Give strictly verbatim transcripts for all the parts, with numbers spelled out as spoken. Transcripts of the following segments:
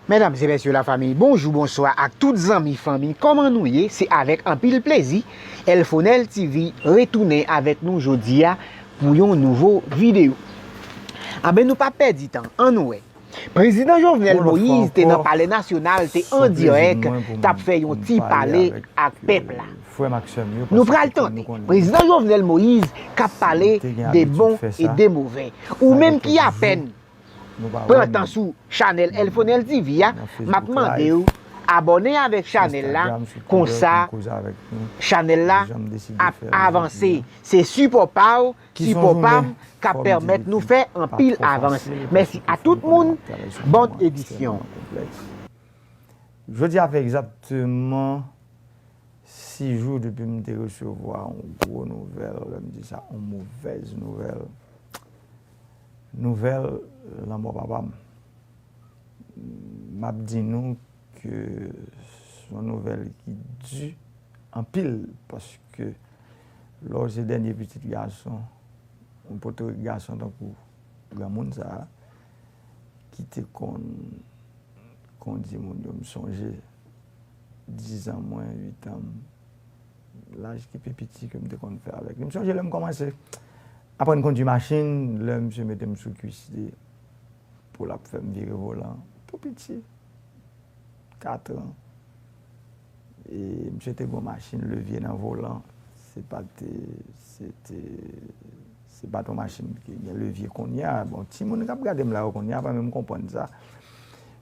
Medam e mesye, lafanmi, bonjou, bonswa ak tout zanmi, fanmi. Kòman nou ye? Se avèk anpil plezi Elfonel T V retounen avèk nou jodi a pou yon nouvo videyo. Anben, nou pa pèdi tan, ann wè. Prezidan Jovenel Moïse te nan Palè Nasyonal, te an dirèk, t ap fè yon ti pale ak pèp la. Nou pral tande Prezidan Jovenel Moïse k ap pale de bon e de move. Ou menm ki apèn pran tan sou chanèl Elfonel T V a, m ap mande w abòne avèk chanèl la, konsa chanèl la ap avanse. Se sipò pa w, sipò pa m k ap pèmèt nou fè anpil avans. Mèsi a tout moun. Bòn edisyon. Jodi a fè egzakteman sis jou depi m te resevwa yon gwo nouvèl, lè m di sa, yon movèz nouvèl. Nouvèl lanmò papa m. M ap di nou ke se yon nouvèl ki di anpil, paske lè w se dènye pitit gason, yon potorik gason tankou granmoun sa a, ki te konn kondi moun yo, m sonje dizan mwen, uitan m, laj ki pi piti ke m te konn fè avèk li. M sonje lè m kòmanse aprann kondi machin, lè misye mete m sou kwis li pou l ap fè m vire volan, tou piti, katran. E misye te gen yon machin levye nan volan. Se pa te, se te, se pa t yon machin ki gen levye kounye a. Bon, timoun k ap gade m la yo kounye a pa menm konprann sa.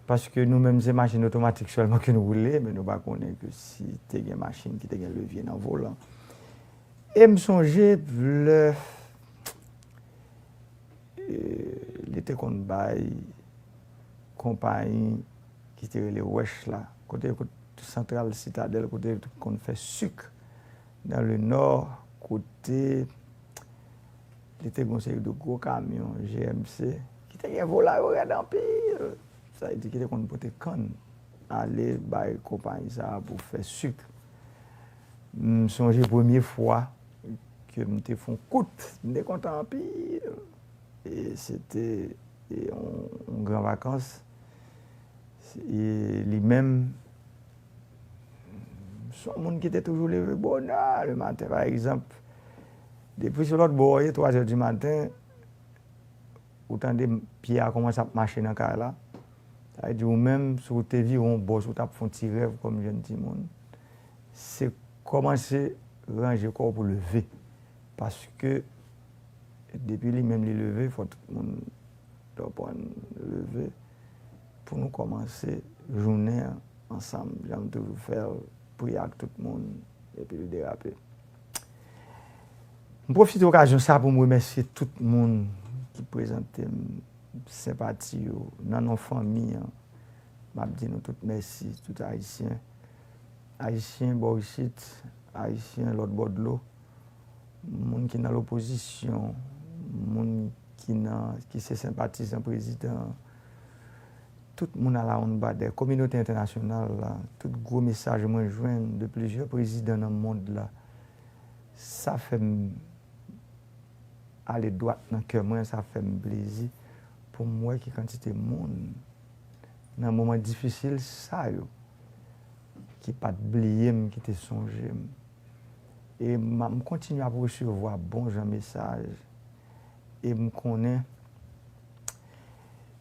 Paske nou menm se machin otomatik sèlman ke nou woule, men nou pa konnen ke si te gen machin ki te gen levye nan volan. E m sonje lè e, li te konn bay konpayi ki te rele Wèch la, kote, kote Santral Sitadèl, kote yo te konn fè sik nan le nò, kote li te gen yon seri de gwo kamyon G M C ki te gen volan yo rèd anpil. Sa vle di ki te konn pote kann ale bay konpayi sa a pou fè sik. M sonje premye fwa ke m te fè yon kout, m te kontan anpil. E se te e yon, yon gran vakans. E li menm, se yon moun ki te toujou leve bonè le maten, pa egzanp. Depi se lòt bò w ye, twa zè di maten, ou tande pye a kòmanse ap mache nan kay la. Sa vle di ou menm, si w te vire yon bò, si w t ap fè yon ti rèv kòm jèn timoun, se kòmanse ranje kò w pou leve. Paske depi li menm li leve, fò tout moun t aprann leve pou nou kòmanse jounen an ansanm, jan m toujou fè l, priye ak tout moun, epi l derape. M pwofite okazyon sa pou m remèsye tout moun ki prezante m senpati yo nan non fanmi an. M ap di nou tout mèsi, tout Ayisyen. Ayisyen bò isit, Ayisyen lòt bò dlo, moun ki nan lopozisyon, moun ki nan, ki se senpatizan prezidan an, tout moun alawonnbadè, kominote entènasyonal la, tout gwo mesaj mwen jwenn de plizyè prezidan nan mond la, sa fè m ale dwat nan kè mwen, sa fè m plezi pou m wè ki kantite moun nan moman difisil sa yo ki pa t bliye m, ki te sonje m. E m, m kontinye ap resevwa bon jan mesaj. E m konnen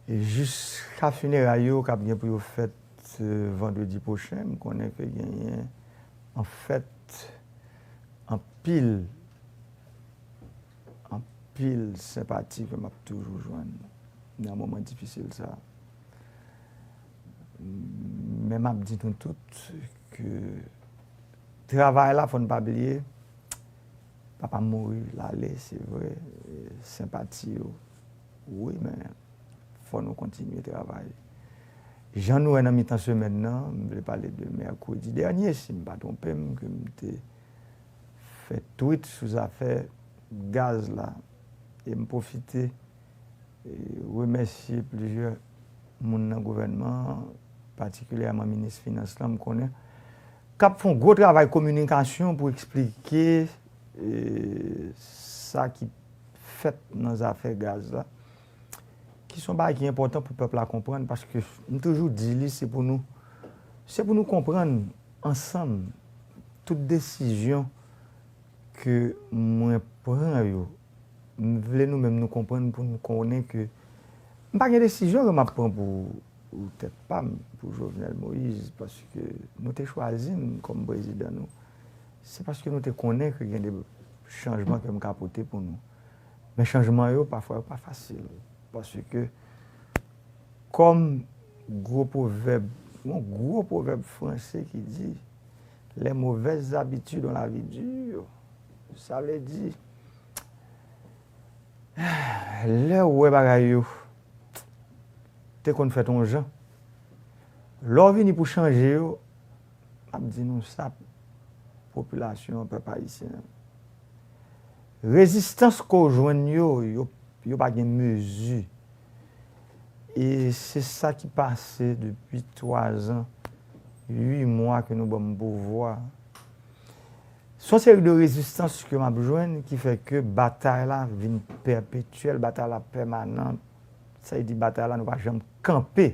jiska fineray yo k ap gen pou yo fèt, eh, vandredi pwochen, m konnen ke genyen, anfèt, anpil, anpil senpati ke m ap toujou jwenn nan moman difisil sa a. Men m ap di nou tout ke travay la, fò n pa bliye, papa m mouri, l ale, se vre, senpati yo, wi, men fò nou kontinye travay. Jan nou wè nan mitan semèn nan, m vle pale de mèkredi dènye, si m pa twonpe m, ke m te fè tweet sou zafè gaz la. E m pwofite e remèsye plizyè moun nan gouvènman an, patikilyèman minis finans lan, m konnen, k ap fè yon gwo travay kominikasyon pou eksplike, e, sa ki fèt nan zafè gaz la, ki se yon bagay ki enpòtan pou pèp la konprann, paske m toujou di li, se pou nou, se pou nou konprann ansanm tout desizyon ke mwen pran yo. M vle nou menm nou konprann pou nou konnen ke m pa gen desizyon ke m ap pran pou, pou tèt pa m, pou Jovenel Moïse, paske nou te chwazi m kòm prezidan nou. Se paske nou te konnen ke gen de chanjman ke m ka pote pou nou. Men chanjman yo, pafwa, yo pa fasil. Paske, kòm gwo pwovèb, yon gwo pwovèb franse ki di, les mauvaises habitudes ont la vie dure. Sa vle di, lè w wè bagay yo te konn fèt yon jan, lè w vini pou chanje yo, m ap di nou sa, popilasyon an, pèp ayisyen an. Rezistans ke w jwenn yo, yo, yo pa gen mezi. E se sa ki pase depi twa zan, uit mwa ke nou ban m pouvwa. Se yon seri de rezistans ke m ap jwenn ki fè ke batay la vin pèpetyèl, batay la pèmanan. Sa vle di batay la nou pa janm kanpe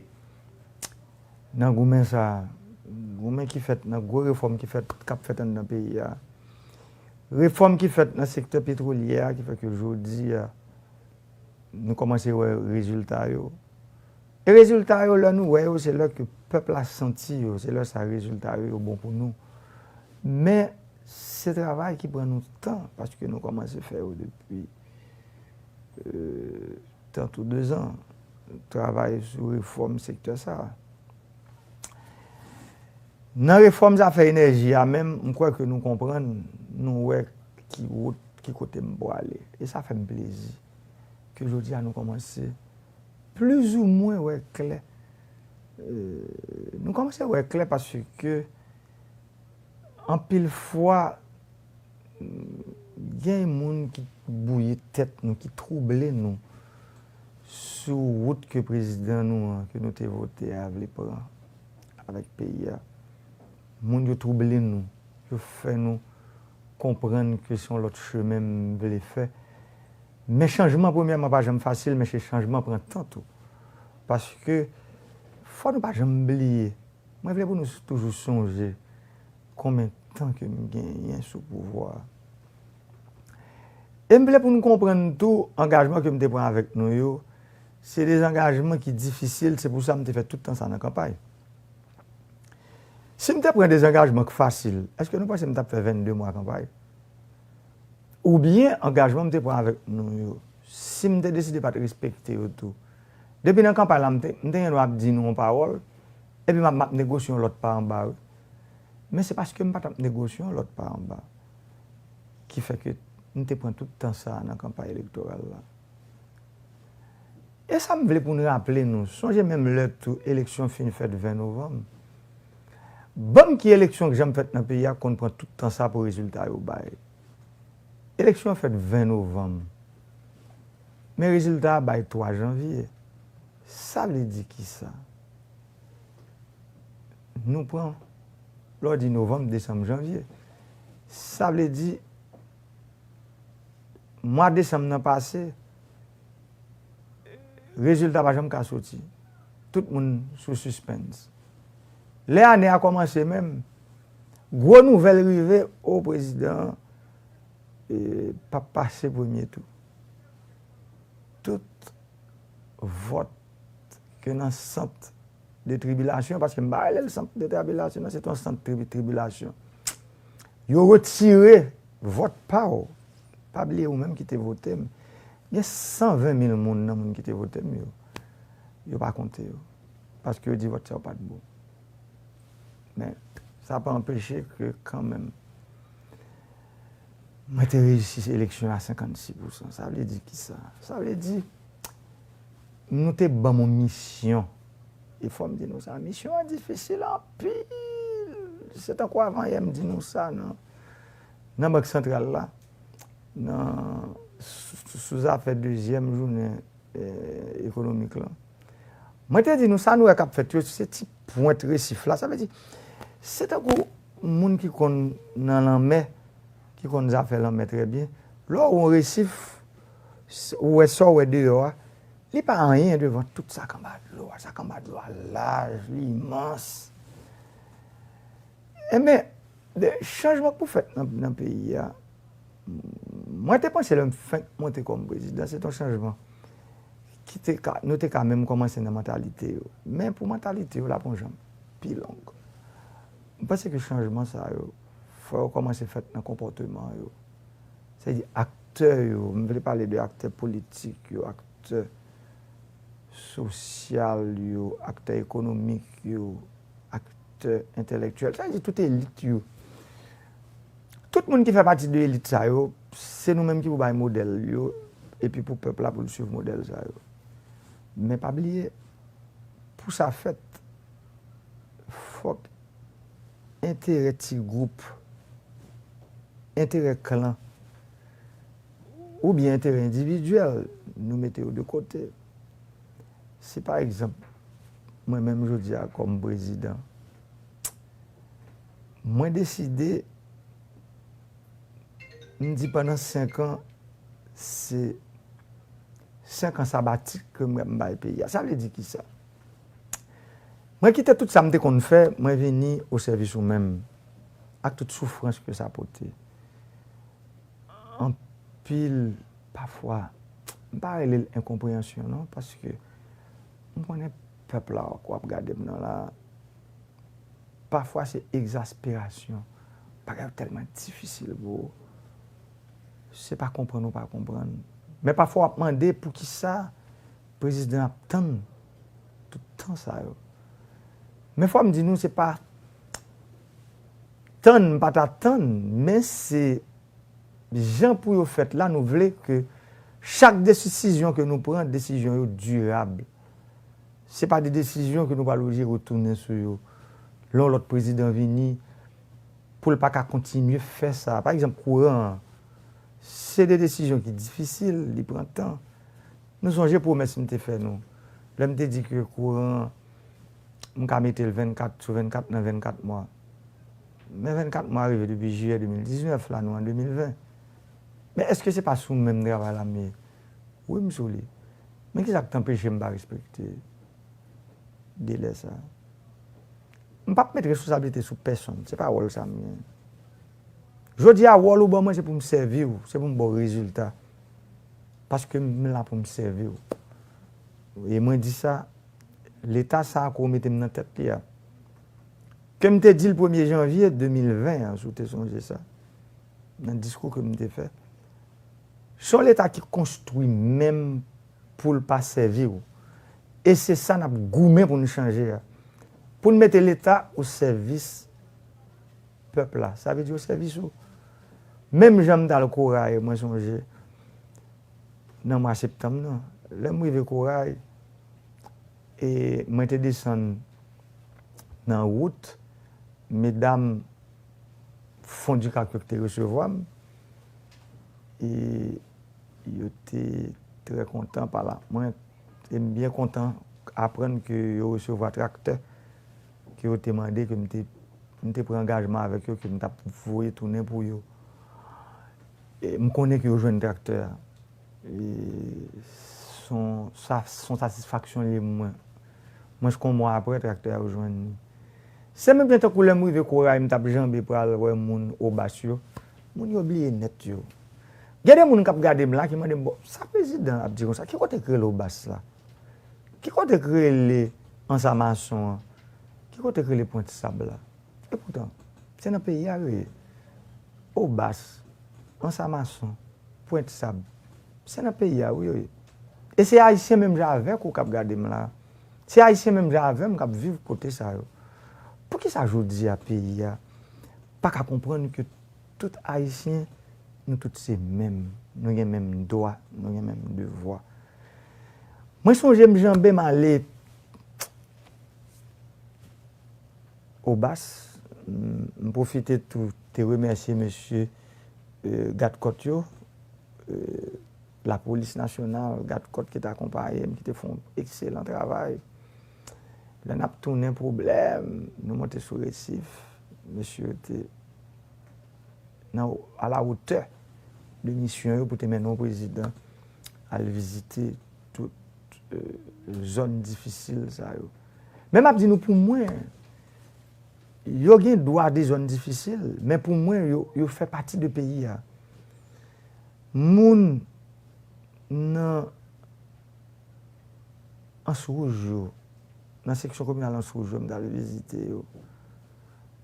nan goumen sa, goumen ki fèt nan gwo refòm ki fèt, k ap fèt anndan peyi a. Refòm ki fèt nan sektè petwolye a, ki fè ke jodi a, nou kòmanse wè rezilta yo. E rezilta yo, lè nou wè yo, se lè ke pèp la santi yo, se lè sa rezilta yo, yo bon pou nou. Men, se travay ki pran nou tan, paske nou kòmanse fè yo depi, euh, tan tou de zan, travay sou refòm sektè sa a. Nan refòm zafè enèji a menm, m kwè ke nou konprann, nou wè ki wout, ki kote m prale. E sa fè m plezi ke jodi a nou kòmanse plizoumwen wè klè. Euh, nou kòmanse wè klè paske anpil fwa, gen moun ki bwouye tèt nou, ki twouble nou sou wout ke prezidan nou an, ke nou te vote a, vle pran avèk peyi a. Moun yo twouble nou, yo fè nou konprann ke se yon lòt chemen m vle fè. Men chanjman, premyèman, pa janm fasil, men se chanjman pran tan tou. Paske, fò nou pa janm bliye, mwen vle pou nou toujou sonje konbyen tan ke m genyen sou pouvwa a. E m vle pou nou konprann tou, angajman ke m te pran avèk nou yo, se de angajman ki difisil, se pou sa m te fè tout tan sa nan kanpay. Si m te pran de angajman k fasil, èske nou panse m t ap fè vennde mwa kanpay? Oubyen angajman m te pran avèk nou yo, si m te deside pa t respekte yo tou, depi nan kanpay la, m te, m te gen dwa ap di nou yon pawòl, epi m ap, m ap negosye yon lòt pa anba, wi. Men se paske m pa t ap negosye yon lòt pa anba ki fè ke m te pran tout tan sa a nan kanpay elektoral la. E sa m vle pou n raple nou, sonje menm lè tou eleksyon fin fèt ven novanm. Ban m ki eleksyon k janm fèt nan peyi a konn pran tout tan sa pou rezilta yo bay. Eleksyon an fèt ven novanm. Men rezilta a bay twa janvye. Sa vle di kisa? Nou pran, lè w di novanm, desanm, janvye. Sa vle di, mwa desanm nan pase, rezilta pa janm ka soti. Tout moun sou sispens. Lè ane a kòmanse menm, gwo nouvèl rive, o, prezidan an, e, p ap pase premye tou. Tout vòt ke nan sant de tribilasyon, paske m pa rele l sant de tribilasyon, non, se t yon sant tribi-, tribilasyon. Yo retire vòt pa w. Pa bliye ou menm ki te vote m. Gen san ven mil moun nan moun ki te vote m yo. Yo pa konte yo. Paske yo di vòt sa yo pa t bon. Men, sa pa anpeche ke kanmenm, mwen te reyisi eleksyon a senkannsis pousan. Sa vle di kisa? Sa vle di, nou te ban m yon misyon. E fò m di nou sa, misyon an difisil anpil. Se tankou avanyè m di nou sa nan, nan Bank Santral la, nan, sou, sou zafè dezyèm jounen, eh, ekonomik lan. Mwen te di nou sa nou wè k ap fèt yo, se ti pwent resif la. Sa vle di, se tankou moun ki konn nan lanmè, ki konn zafè lanmè trè byen. Lè w wè yon resif, s-, ou wè sa w wè deyò a, Li pa anyen devan tout sa k anba dlo a. Sa k anba dlo a laj, li imans. Enben, de, chanjman k pou fèt nan, nan peyi a, mwen te panse lè m fenk monte kòm prezidan, se t on chanjman ki te ka, nou te ka menm kòmanse nan mantalite yo. Men pou mantalite yo, l ap on jan pi long. M panse ke chanjman sa yo, fò yo kòmanse fèt nan konpòteman yo. Sètadi aktè yo, m vle pale de aktè politik yo, aktè sosyal yo, aktè ekonomik yo, aktè entèlektyèl, sètadi tout elit yo. Tout moun ki fè pati de elit sa yo, se nou menm ki pou bay modèl yo, epi pou pèp la pou l swiv modèl sa yo. Men pa bliye, pou sa fèt, fòk enterè ti gwoup, enterè klan, oubyen enterè endividyèl, nou mete yo de kote. Si pa egzanp, mwen menm jodi a kòm prezidan, mwen deside, m di pandan senk an, se senk an sabatik ke mwen m bay peyi a. Sa vle di kisa? Mwen kite tout sa m te konn fè, mwen vini o sèvis ou menm, ak tout soufrans ke sa pote. Anpil, pafwa, m pa rele l enkonpreyansyon non, paske m konnen pèp la k ap gade m nan la, pafwa se egzasperasyon. Bagay yo tèlman difisil pou ou. Se pa konprann ou pa konprann. Men pafwa w ap mande poukisa prezidan ap tann tout tan sa yo. Men fò m di nou, se pa tann, m pa ta tann, men se jan pou yo fèt la, nou vle ke chak desisyon ke nou pran, desizyon yo dirab. Se pa de desizyon ke nou pral oblije retounen sou yo. Lè yon lòt prezidan vini, pou l pa ka kontinye fè sa. Pa egzanp, kouran an, se de desizyon ki difisil, li pran tan. Nou sonje pwomès m te fè nou. Lè m te di ke kouran an, m ka mete l vennkat sou vennkat nan vennkat mwa. Men vennkat mwa rive depi jiyè de mil diznèf la, nou an de mil ven. Men èske se pa sou menm travay la m ye? Wi, m sou li. Men kisa k t anpeche m pa respekte delè sa? M p ap met responsablite sou pèsonn. Se pa wòl sa m genyen. Jodi a, wòl ou ban mwen, se pou m sèvi w, se pou m ba w rezilta. Paske m la pou m sèvi w. E mwen di sa, Leta sa a ke w mete m nan tèt li a, ke m te di l premye janvye de mil ven an, si w te sonje sa, nan diskou ke m te fè, se yon Leta ki konstwi menm pou l pa sèvi w. E se sa n ap goumen pou n chanje a. Pou n mete Leta o sèvis pèp la. Sa vle di o sèvis ou. Menm jan m t al Koray, mwen sonje, nan mwa septanm nan, lè m rive Koray, e mwen te desann nan wout, medam Fondikak yo ki te resevwa m, e yo te trè kontan pale ak mwen, e m byen kontan aprann ke yo resevwa traktè ke yo te mande, ke m te, m te pran angajman avèk yo ke m t ap voye tounen pou yo. E m konnen ke yo jwenn traktè a. E s on, sa, s on satisfaksyon li ye pou mwen. Mwens ke yon mwa apre, traktè a yo jwenn li. Se menm jan tankou lè m rive Koray, m t ap janbe pral wè moun Obas yo. Moun yo bliye nèt yo. Gen de moun k ap gade m la ki mande m, "Bon, sa prezidan ap di konsa, ki kote k rele Obas la? Ki kote k rele Ansa Mason an? Ki kote k rele Pwent Sab la?" Epoutan, se nan peyi a yo ye. Obas, Ansa Mason, Pwent Sab, se nan peyi a wi yo ye. E se Ayisyen menm jan avèk ou k ap gade m la. Se Ayisyen menm jan avè m k ap viv kote sa yo. Poukisa jodi a peyi a pa ka konprann ke tout Ayisyen, nou tout se menm, nou gen menm dwa, nou gen menm devwa? Mwen sonje m janbe m ale Obas, m, m pwofite tou te remèsye mesye, e, gadkòt yo, e, lapolis nasyonal, gadkòt ki te akonpaye m, ki te fè yon ekselan travay. Lè n ap tounen pwoblèm, nou monte sou Resif, mesye yo te nan, à la hauteur de misyon yo pou te mennen yon prezidan al vizite tout zòn difisil sa yo. Men m ap di nou, pou mwen, yo gen dwa de zòn difisil, men pou mwen, yo, yo fè pati de peyi a. Moun nan Anse Rouge yo, nan seksyon kominal Anse Rouge yo, m t al vizite yo.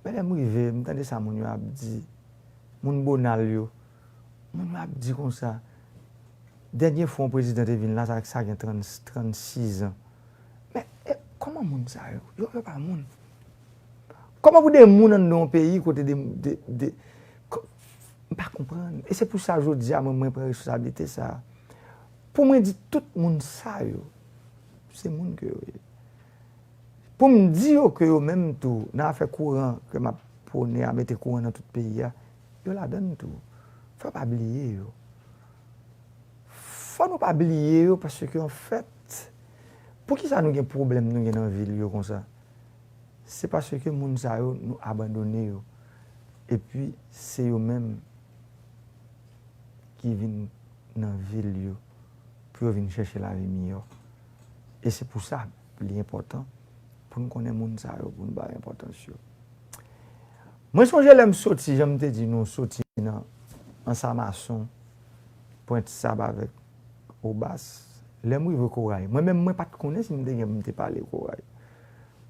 Men lè m rive, m tande sa moun yo ap di, moun Bonal yo, moun yo ap di konsa, dènye fwa yon prezidan te vin la, sa, sa gen trant, trannsis an. Men, e, kòman moun sa yo? Yo, yo pa moun. Kòman pou de moun anndan yon peyi kote de, de, de, ko-, m pa konprann. E se pou sa jodi a, mwen, mwen pran responsablite sa a. Pou mwen di tout moun sa yo, se moun ke yo ye. Pou m di yo ke yo menm tou, nan afè kouran ke m ap pwone a, mete kouran nan tout peyi a, yo ladann tou. Fò pa bliye yo. Fò nou pa bliye yo, paske anfèt, poukisa nou gen pwoblèm nou gen nan vil yo konsa? Se paske moun sa yo, nou abandone yo. Epi, se yo menm ki vin nan vil yo pou yo vin chèche lavi miyò. E se pou sa, li enpòtan pou n konnen moun sa yo, pou n ba yo enpòtans yo. Mwen sonje lè m soti, jan m te di nou, soti nan Ansamason, Pwent Sab avèk Obas, lè m rive Koray, mwen menm, mwen pa t konnen si m te gen pou m te pale Koray.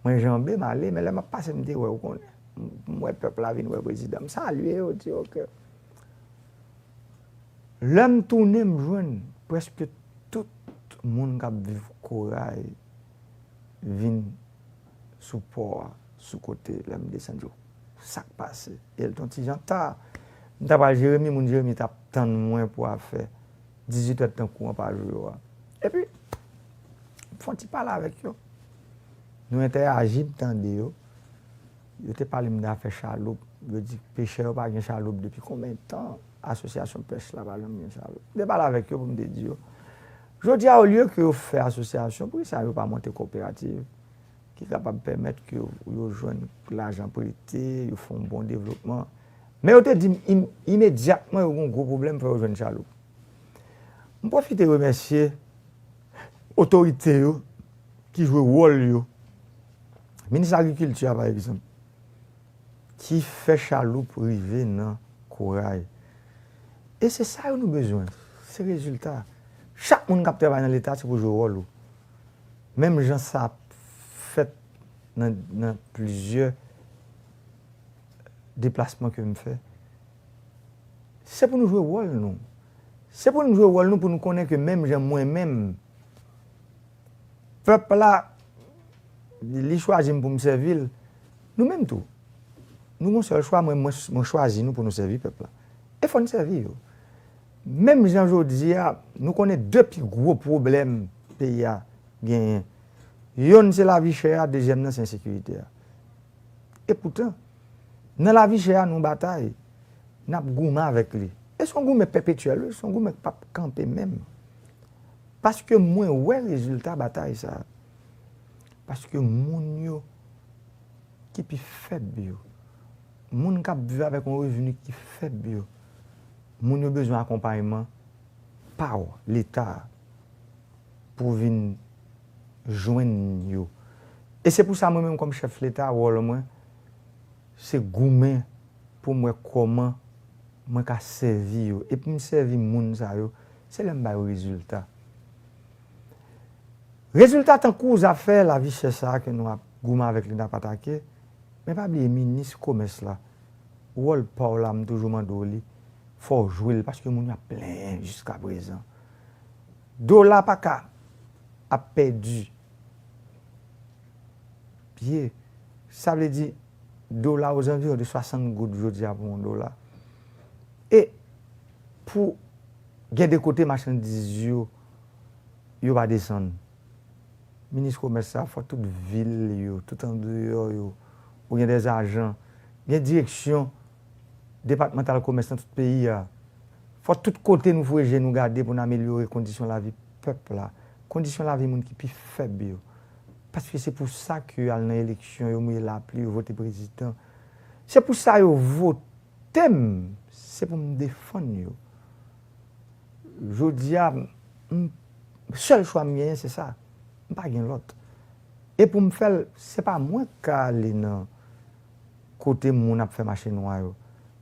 Mwen janbe, m ale, men lè m ap pase, m te wè, ou konnen. M, m wè pèp la vin wè prezidan. M salye yo, di, "Ok." Lè m tounen, m jwenn prèske tout moun k ap viv Koray vin sou pò a, sou kote, lè m desann yo. Sa k pase? Elton Ti Jan ta, m ta pral Jeremi, moun Jeremi t ap tann mwen pou afè dizuit èdtan kouran pa jou yo a. Epi, m fè yon ti pale avèk yo. Nou entèyaji, m tande yo. Yo te pale m de afè chaloup. Yo di pechè yo pa gen chaloup depi konbyen tan asosyasyon pèch la pa janm gen chaloup. M te pale avèk yo pou m te di yo, jodi a, olye ke yo fè asosyasyon, poukisa yo pa monte koperativ ki kapab pèmèt ke yo, yo jwenn lajan prete, yo fè yon bon devlopman? Men yo te di m im-, imedyatman yo gen yon gwo pwoblèm, fò yo jwenn chaloup. M pwofite remèsye otorite yo ki jwe wòl yo. Minis Agrikilti a, pa egzanp, ki fè chaloup rive nan Koray. E se sa yo nou bezwen. Se rezilta. Chak moun k ap travay nan Leta, se pou jwe wòl ou. Menm jan sa fèt nan, nan plizyè deplasman ke m fè. Se pou nou jwe wòl nou. Se pou nou jwe wòl nou, pou nou konnen ke menm jan mwen menm, pèp la, li chwazi m pou m sèvi l, nou menm tou. Nou gon sèl chwa, mwen, mwen, mwen chwazi nou pou nou sèvi pèp la. E fò n sèvi yo. Menm jan jodi a, nou konnen de pi gwo pwoblèm peyi a genyen. Yonn se lavi chè a, dezyèm nan se ensekirite a. Epoutan, nan lavi chè a, nou batay, n ap goumen avèk li. E se yon goumen pèpetyèl, wi, se yon goumen k p ap kanpe menm. Paske mwen wè rezilta batay sa a. Paske moun yo ki pi fèb yo, moun k ap viv avèk yon revni ki fèb yo, moun yo bezwen akonpayman pa w, Leta a, pou vin jwenn yo. E se pou sa, mwen menm, kòm chèf Leta, wòl mwen, se goumen pou m wè kòman mwen ka sèvi yo. E pou m sèvi moun sa yo, se lè m ba yo rezilta. Rezilta tankou zafè lavi chè sa a ke nou ap goumen avèk li, n ap atake, men pa bliye minis komès la, wòl pa w la, m toujou mande w li, fò w jwe l, paske moun yo ap plenyen jiskaprezan. Dola pa ka ap pèdi pye. Sa vle di, dola ozanviwon de swasant goud jodi a pou yon dola. E pou gen de kote machandiz yo, yo pa desann. Minis komès sa, fò tout vil yo, tout andeyò yo, ou gen dè ajan, gen direksyon depatmantal komès nan tout peyi a. Fò tout kote nou foure je nou gade pou n amelyore kondisyon lavi pèp la, kondisyon lavi moun ki pi fèb yo. Paske se pou sa ke al nan eleksyon, yo mouye lapli, yo vote prezidan. Se pou sa yo vote m, se pou m defann yo. Jodi a, m, sèl chwa m genyen, se sa. M pa gen lòt. E pou m fè l, se pa mwen k ka ale nan kote moun ap fè mache nwa yo.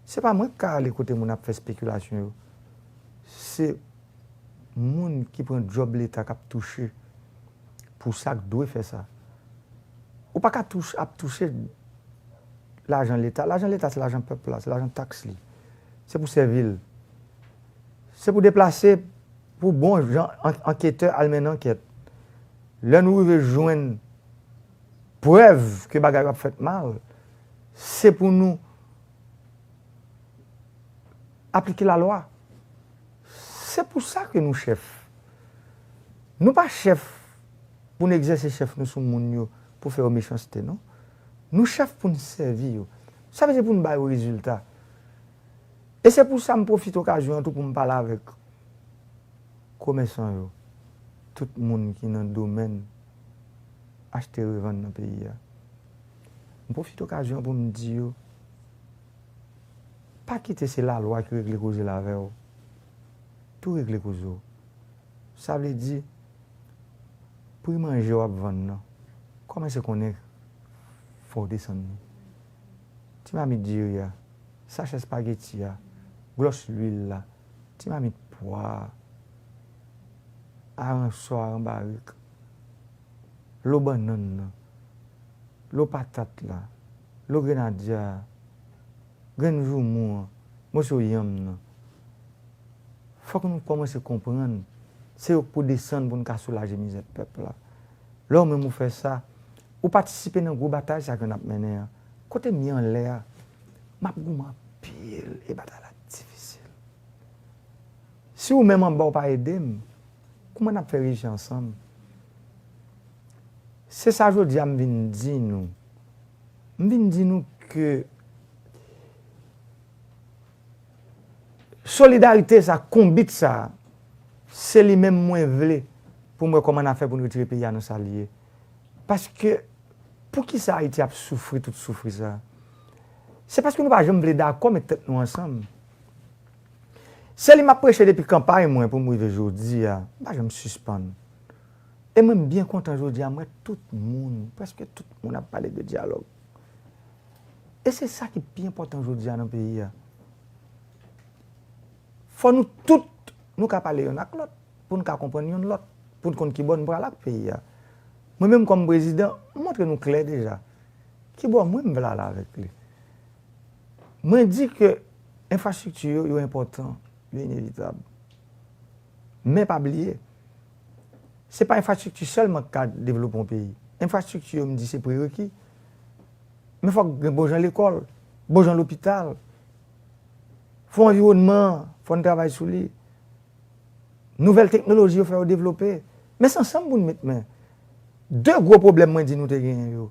Se pa mwen k ka ale kote moun ap fè espekilasyon yo. Se moun ki pran djòb Leta k ap touche pou sa k dwe fè sa. Ou pa ka touch-, ap touche lajan Leta. Lajan Leta, se lajan pèp la, se lajan taks li. Se pou sèvi l. Se pou deplase pou bon jan an-, anketè al mennen ankèt. Lè nou rive jwenn prèv ke bagay yo ap fèt mal, se pou nou aplike lalwa. Se pou sa ke nou chèf. Nou pa chèf pou n egzèse chèf nou sou moun yo, pou fè yo mechanste, non. Nou chèf pou n sèvi yo. Sa vle di pou n ba yo rezilta. E se pou sa m pwofite okazyon an tou pou m pale avèk komèsan yo, tout moun ki nan domèn achte revann nan peyi a. M pwofite okazyon an pou m di yo, pa kite se lalwa ki regle koze l avè w. Tou regle koze w. Sa vle di, pri manje w ap vann nan, kòmanse konnen fò w desann li. Ti mamit diri a, sachè espageti a, glòs lwil la, ti mamit pwa a, aransò, aranbarik, lo bannann nan, lo patat la, lo grenadya a, grenn joumou an, moso yanm nan. Fòk nou kòmanse konprann, se yo k pou desann pou n ka soulaje mizè pèp la. Lè w menm ou fè sa, ou patisipe nan gwo batay sa ke n ap mennen an. Kote m ye anlè a, m ap goumen anpil e batay la difisil. Si ou menm anba w pa ede m, kouman n ap fè reyisi ansanm? Se sa jodi a m vin di nou. M vin di nou ke solidarite sa, konbit sa, se li menm mwen vle pou m wè kòman n a fè pou n retire peyi a nan sa l ye. Paske, poukisa Ayiti ap soufri tout soufri sa? Se paske nou pa janm vle dakò met tèt nou ansanm. Se li m ap preche depi kanpay mwen pou m rive jodi a, m pa janm sispann. E mwen, m byen kontan jodi a, m wè tout moun, prèske tout moun ap pale de dyalòg. E se sa ki pi enpòtan jodi a nan peyi a. Fò nou tout, nou ka pale yonn ak lòt, pou n ka konprann yonn lòt, pou n konn ki bò n pral ak peyi a. Mwen menm kòm prezidan, m montre nou klè deja ki bò mwen m vle ale avèk li. Mwen di ke enfrastrikti yo, yo enpòtan, yo inevitab. Men pa bliye, se pa enfrastrikti sèlman ki ka devlope yon peyi. Enfrastrikti yo, m di se prereki. Men fòk gen bon jan lekòl, bon jan lopital. Fò anviwònman an, fò n travay sou li. Nouvèl teknoloji yo fè yo devlope. Men se ansanm pou n met men. De gwo pwoblèm mwen di nou te genyen yo.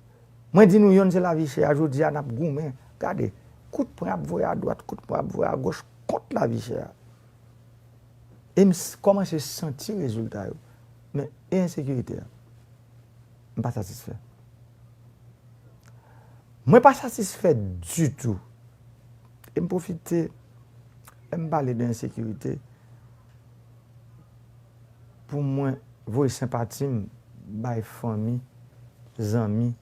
Mwen di nou yonn se lavi chè a, jodi a n ap goumen. Gade, kout pwen ap voye adwat, kout pwen ap voye agoch kont lavi chè a. E m s-, kòmanse santi rezilta yo. Men, e ensekirite a? M pa satisfè. Mwen pa satisfè ditou. E m pwofite, lè m pale de ensekirite, pou mwen voye senpati m bay fanmi, zanmi,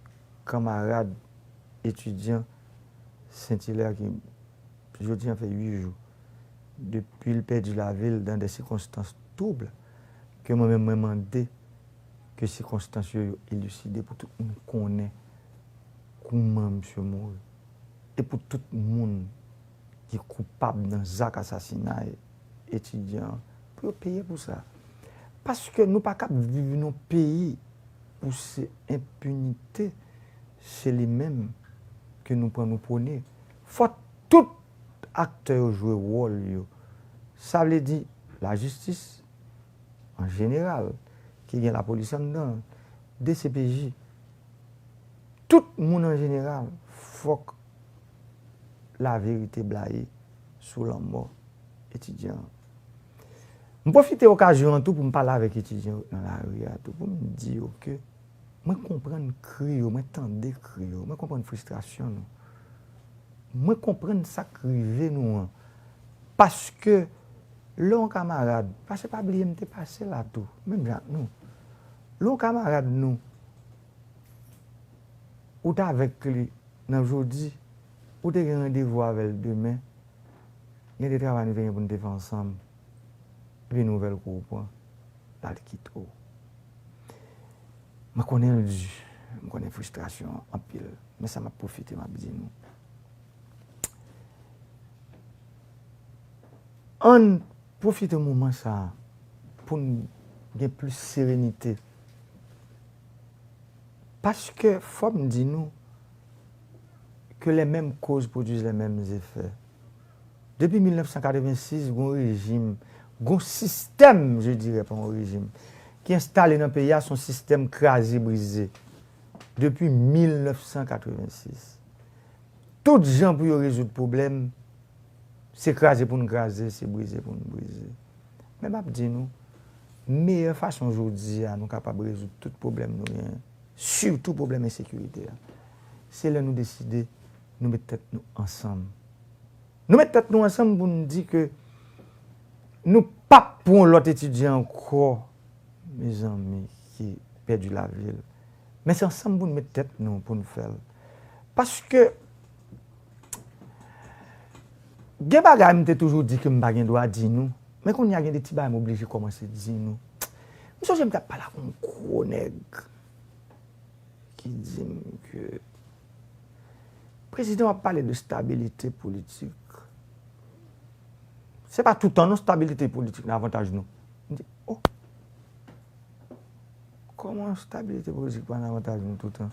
kanmarad, etidyan Sent Ilè ki jodi a fè uit jou depi l pèdi lavi l dans des circonstances troubles, ke mwen menm mwen mande ke sikonstans yo, yo eliside pou tout moun konnen kouman misye mouri. E pou tout moun ki koupab nan zak asasinay etidyan an, pou yo peye pou sa. Paske nou pa kab viv nan peyi pou se enpinite, se li menm ke nou pran, nou pwone. Fò tout aktè yo jwe wòl yo. Sa vle di lajistis an jeneral, ki gen lapolis anndan l, D C P J, tout moun an jeneral, fòk laverite blayi sou lanmò etidyan an. M pwofite okazyon an tou pou m pale avèk etidyan yo nan lari a tou, pou m di yo ke mwen konprann kri yo, mwen tande kri yo, mwen konprann fristrasyon nou. Mwen konprann sa k rive nou an. Paske, lè yon kamarad, paske pa bliye m te pase la tou, menm jan ak nou. Lè yon kamarad nou, ou t avèk li nan jodi, ou te gen randevou avè l demen, gen de travay nou te gen pou n te fè ansanm, epi nouvèl kou ou pran, l al kite w. Mwen konnen l di, mwen konnen fristrasyon an anpil, men sa m ap pwofite, m ap di nou. Ann pwofite moman sa a pou n gen plis serenite. Paske fò m di nou que les mêmes causes produisent les mêmes effets. Depi mil nèf san katrevensis, gon rejim, gon sistèm, je dirais, pa yon rejim, ki enstale nan peyi a, se yon sistèm kraze brize. Depi mil nèf san katrevensis. Tout jan pou yo rezoud pwoblèm, se kraze pou n kraze, se brize pou n brize. Men m ap di nou, meyè fason jodi a nou kapab rezoud tout pwoblèm nou genyen, sitou pwoblèm ensekirite a, se lè nou deside nou met tèt nou ansanm. Nou met tèt nou ansanm pou n di ke nou p ap pran yon lòt etidyan ankò, mezanmi, ki pèdi lavi l. Men se ansanm pou n met tèt nou pou n fè l. Paske gen bagay m te toujou di ke m pa gen dwa di nou, men kounye a gen de ti bagay m oblije kòmanse di nou. M sonje m t ap pale ak yon gwo nèg ki di m ke prezidan w ap pale de stabilite politik. Se pa toutan non stabilite politik nan avantaj nou. M di, oh, kòman stabilite politik pa nan avantaj nou toutan?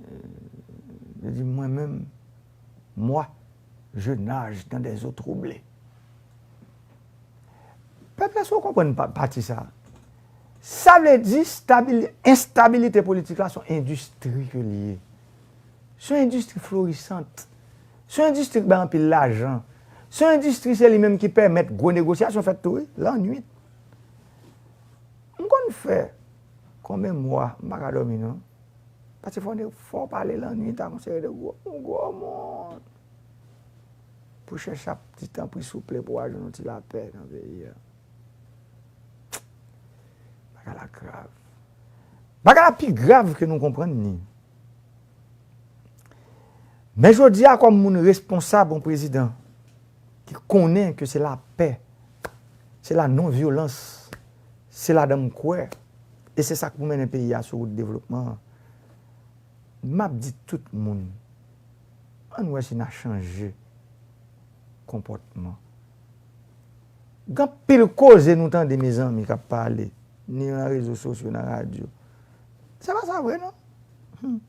Li di, mwen menm, moi, je nage dans des eaux troublées. Pèp la, si w konprann pa- pati sa, sa vle di stabil- enstabilite politik la se yon endistri ke l ye. Se yon endistri florisant. Se yon endistri ki bay anpil lajan. Se yon endistri, se li menm ki pèmèt gwo negosyasyon fèt tou, wi, lannwit. M konn fè konbyen mwa m pa ka dòmi non. Paske fò, fò w pale lannwit ak yon seri de gwo, gwo moun pou chèche ap di tanpri souple pou w al jwenn yon ti lapè nan peyi a. Bagay la grav. Bagay la pi grav ke nou konprann ni. Men jodi a, kòm moun responsab, yon prezidan ki konnen ke se lapè, se la non vyolans, se ladan m kwè, e se sa k pou mennen peyi a sou wout devlopman an. M ap di tout moun, ann wè si n a chanje konpòtman. Gen anpil koze nou tande, mezanmi, k ap pale, ni nan rezo sosyo, nan radyo. Se pa sa vre, non. Hmm.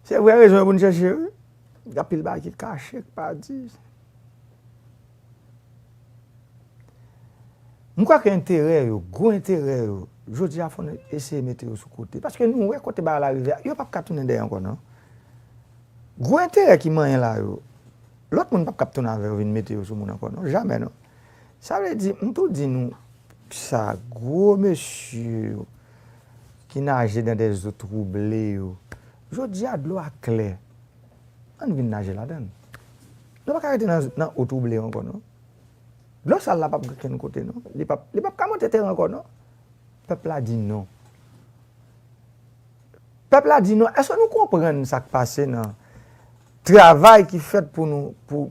Se vrè rezon yo pou n chèche, wi. Gen anpil bagay ki kache, ki pa di. M kwè ke enterè yo, gwo enterè yo, jodi a fò n eseye mete yo sou kote. Paske nou wè kote bagay la rive a, yo p ap ka tounen dèyè ankò non. Gwo enterè ki manyen la yo, lòt moun p ap ka ap tounen avè yo vin mete yo sou moun ankò non, jamè non. Sa vle di, m tou di nou sa, gwo mesye yo ki naje dans des eaux troublées yo, jodi a dlo a klè. Ann vin naje ladan l. Nou pa ka rete nan, nan eau troublée ankò non. Dlo sal la p ap gen okenn kote non. Li p ap, li p ap ka monte teren ankò non. Pèp la di non. Pèp la di non. Èske nou konprann sa k pase nan travay ki fèt pou nou, pou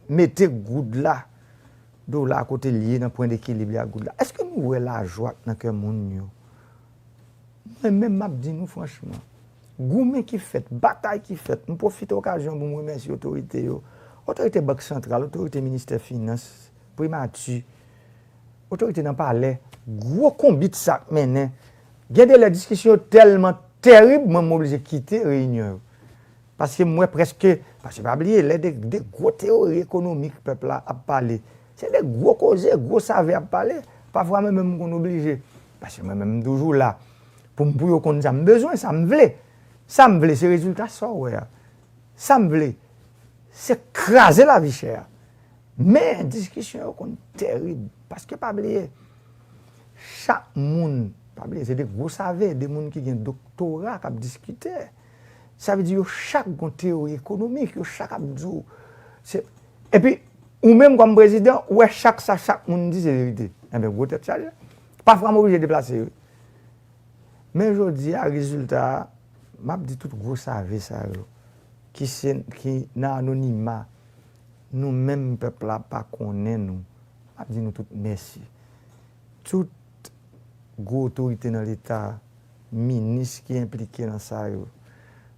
mete goud la, dola kote l ye nan pwen dekilib li ak goud la? Èske nou wè lajwa k nan kè moun yo? Mwen menm, m ap di nou franchman, goumen ki fèt, batay ki fèt, m pwofite okazyon pou m remèsye otorite yo. Otorite Bank Santral, otorite Ministè Finans, Primati, otorite nan palè, gwo konbit sa ap mennen. Gen de lè diskisyon yo tèlman tèrib, mwen m oblije kite reyinyon yo. Paske m wè prèske, paske pa bliye, lè de, de gwo teyori ekonomik pèp la ap pale, se de gwo koze, gwo save ap pale. Pafwa mwen menm m konn oblije, paske mwen menm m toujou la pou m, pou yo konn sa m bezwen, sa m vle. Sa m vle, se rezilta sa w wè a. Sa m vle, se kraze lavi chè a. Men diskisyon yo konn tèrib, paske pa bliye, chak moun, pa bliye, se de gwo save, de moun ki gen doktora k ap diskite. Sa vle di yo chak gon teyori ekonomik, yo chak ap di w. Se, epi, ou menm kòm prezidan, ou wè chak sa chak moun di se verite. Enben, gwo tèt chaje. Pafwa, m oblije deplase, wi. Men jodi a, rezilta a, m ap di tout gwo save sa yo, ki se, ki nan anonima, nou menm pèp la pa konnen nou, m ap di nou tout mèsi. Tout gwo otorite nan Leta, minis ki enplike nan sa yo,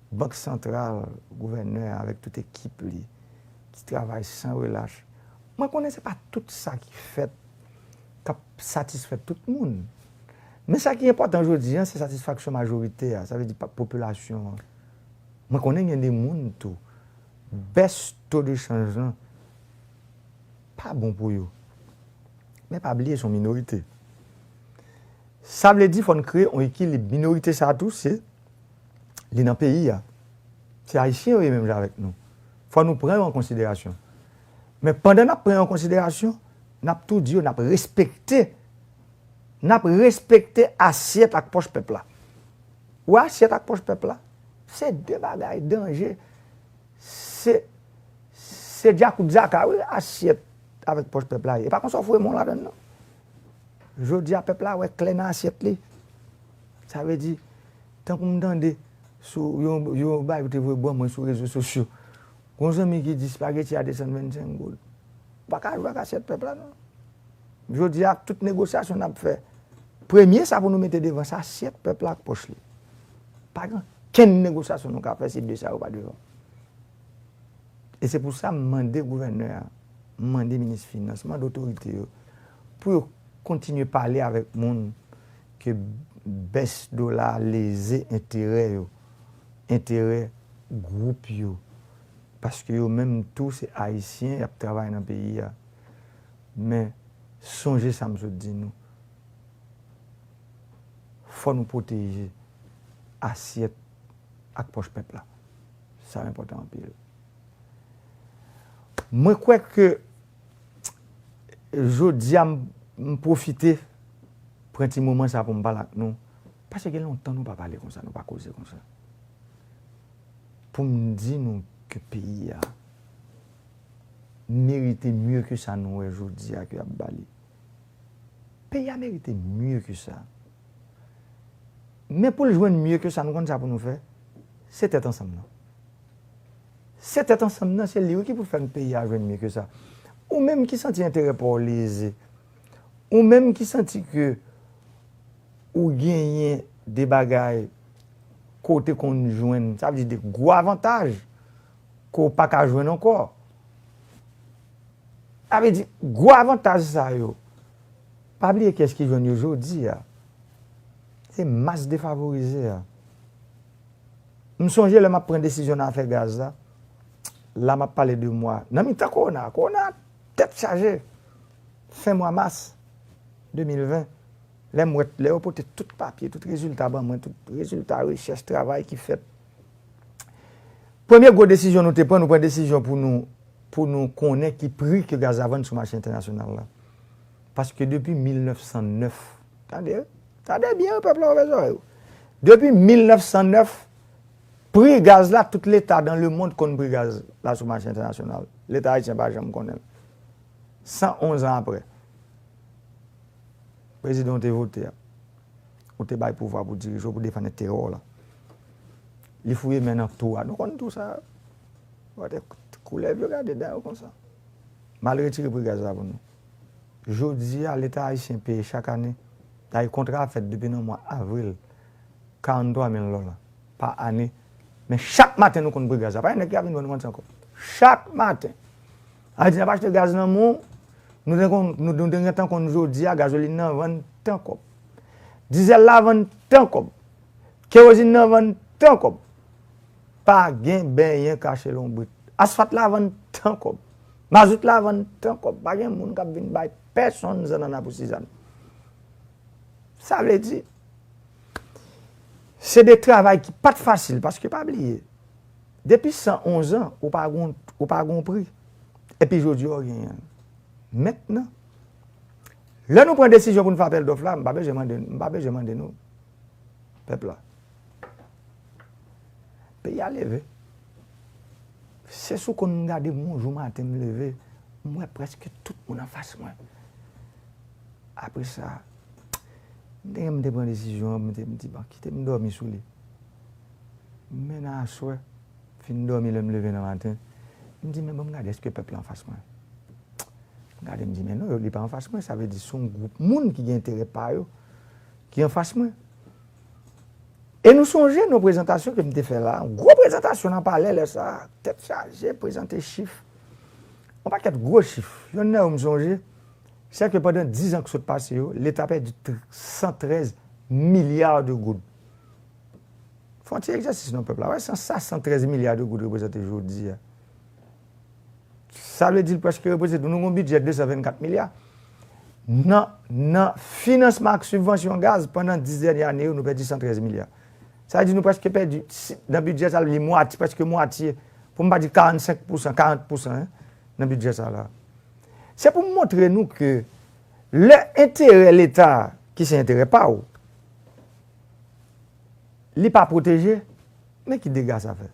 Bank Santral, gouvènè avèk tout ekip li, ki travay san relach. Mwen konnen se pa tout sa ki fèt k ap satisfè tout moun. Men sa ki enpòtan jodi a, se satisfaksyon majorite a, sa vle di pa, popilasyon an. Mwen konnen gen de moun tou, bès to de chanj lan pa bon pou yo. Men pa bliye, se yon minorite. Sa vle di fò n kreye yon ekilib. Minorite sa a tou, se, li nan peyi a. Se Ayisyen yo ye menm jan avèk nou. Fò nou pran yo an konsiderasyon. Men pandan n ap pran yo an konsiderasyon, n ap tou di yo n ap respekte, n ap respekte asyèt ak pòch pèp la. Ou wè asyèt ak pòch pèp la? Se de bagay danje. Se, se djakout zaka, wi, asyèt avèk pòch pèp la ye. E pa konsa w foure men w ladann, non. Jodi a, pèp la wè klè nan asyèt li. Sa vle di, tankou m tande sou yon, yon bagay yo te voye ban mwen sou rezo sosyo, gon zanmi ki di spaghetti a desann vennsenk goud. Ou pa ka jwe ak asyèt pèp la, non. Jodi a, tout negosyasyon n ap fè, premye sa pou nou mete devan, se asyèt pèp la ak pòch li. Pa gen okenn negosyasyon nou ka fè si de sa yo pa devan. E se pou sa m mande gouvènè a, m mande minis finans, m mande otorite yo pou yo kontinye pale avèk moun ke bès dola a leze enterè yo, enterè gwoup yo. Paske yo menm tou se Ayisyen, y ap travay nan peyi a. Men sonje sa m sot di nou. Fò nou pwoteje asyèt ak pòch pèp la. Sa enpòtan anpil. Mwen kwè ke jodi a m, m pwofite pran ti moman sa pou m pale ak nou. Paske gen lontan nou pa pale konsa, nou pa koze konsa. Pou m di nou ke peyi a merite mye ke sa nou wè jodi a ke y ap ba li. Peyi a merite mye ke sa. Men pou l jwenn mye ke sa, nou konn sa pou nou fè? Se tèt ansanm nan. Se tèt ansanm nan, se li wi ki pou fè peyi a jwenn mye ke sa. Ou menm ki santi enterè pa w leze, ou menm ki santi ke ou genyen de bagay ke w te konn jwenn, sa vle di de gwo avantaj ke w pa ka jwenn ankò. Sa vle di, gwo avantaj sa yo, pa bliye kiyès ki jwenn yo jodi a. Se mas defavorize a. M sonje lè m ap pran desizyon nan afè gaz la, la m ap pale de mwa, nan mitan kowona, kowona tèt chaje, fen mwa mas de mil ven, lè m wè, lè yo pote tout papye, tout rezilta ban mwen, tout rezilta rechèch, travay ki fèt. Premye gwo desizyon nou te pran, nou pran desizyon pou nou, pou nou konnen ki pri ke gaz la vann sou mache entènasyonal la. Paske depi mil nèf san nèf, tande, tande byen, pèp la, ouvè zòrèy ou. Depi mil nèf san nèf, pri gaz la, tout leta dan lemond konn pri gaz la sou mache entènasyonal. Leta ayisyen pa janm konnen l. San onz an apre, prezidan w te vote a, ou te bay pouvwa pou dirije w, pou defann enterè w la. Li fouye men nan tou a. Nou konn tou sa. Wate koulèv yo gade dan yo konsa. M al retire pri gaz la pou nou. Jodi a, Leta ayisyen peye chak ane. Dayè, kontra a fèt depi nan mwa avril. Karanntwa mil dola pa ane. Men chak maten nou konn pri gaz la. Pa gen nèg ki ap vin ban nou manti ankò. Chak maten. Sa vle di n ap achte gaz nan men w, nou te konn, nou, nou te gentan konn jodi a gazolin nan vann tan kòb. Dizèl la vann tan kòb. Kerozin nan vann tan kòb. Pa gen benyen kache lonbrit. Asfalt la vann tan kòb. Mazout la vann tan kòb. Pa gen moun k ap vin bay pèsonn zannanna pou sizann. Sa vle di, se de travay ki pa t fasil, paske pa bliye, depi san onz an, ou pa gon, ou pa gon pri. Epi jodi a, w genyen l. Mentnan, lè nou pran desizyon pou n fè apèl dòf la, m pa bezwen mande, m pa bezwen mande nou, pèp la. Peyi a leve. Se sou konn m gade m yon jou maten m leve, m wè prèske tout moun anfas mwen. Apre sa, m te, m te pran desizyon an, m te, m di, "Bon, kite m dòmi sou li." Men nan aswè, fin dòmi lè m leve nan maten, m di, "Men bon, m gade, èske pèp la anfas mwen?" M gade, m di, "Men non, yo, li pa anfas mwen, sa vle di se yon gwoup moun ki gen enterè pa yo ki anfas mwen." E nou sonje nan prezantasyon ke m te fè la, yon gwo prezantasyon nan palè lè sa a, tèt chaje, prezante chif. Yon pakèt gwo chif. Yonn nan yo m sonje, se ke pandan diz an k sot pase yo, Leta pèdi tr-, san trèz milya de goud. Fè yon ti egzèsis non pèp la. Wè, san, sa san trèz milya de goud reprezante jodi a. Sa vle di l prèske reprezante, nou gen yon bidjè de san vennkat milya. Nan, nan finansman ak sibvansyon gaz, pandan dis dènye ane yo, nou pèdi san trèz milya. Sa vle di nou prèske pèdi, si, nan bidjè sa, li mwatye, prèske mwatye, pou m pa di karannsenk pousan, karant pousan, en, nan bidjè sa la. Se pou m montre nou ke lè enterè Leta, ki se enterè pa w, li pa pwoteje, men ki dega sa fè.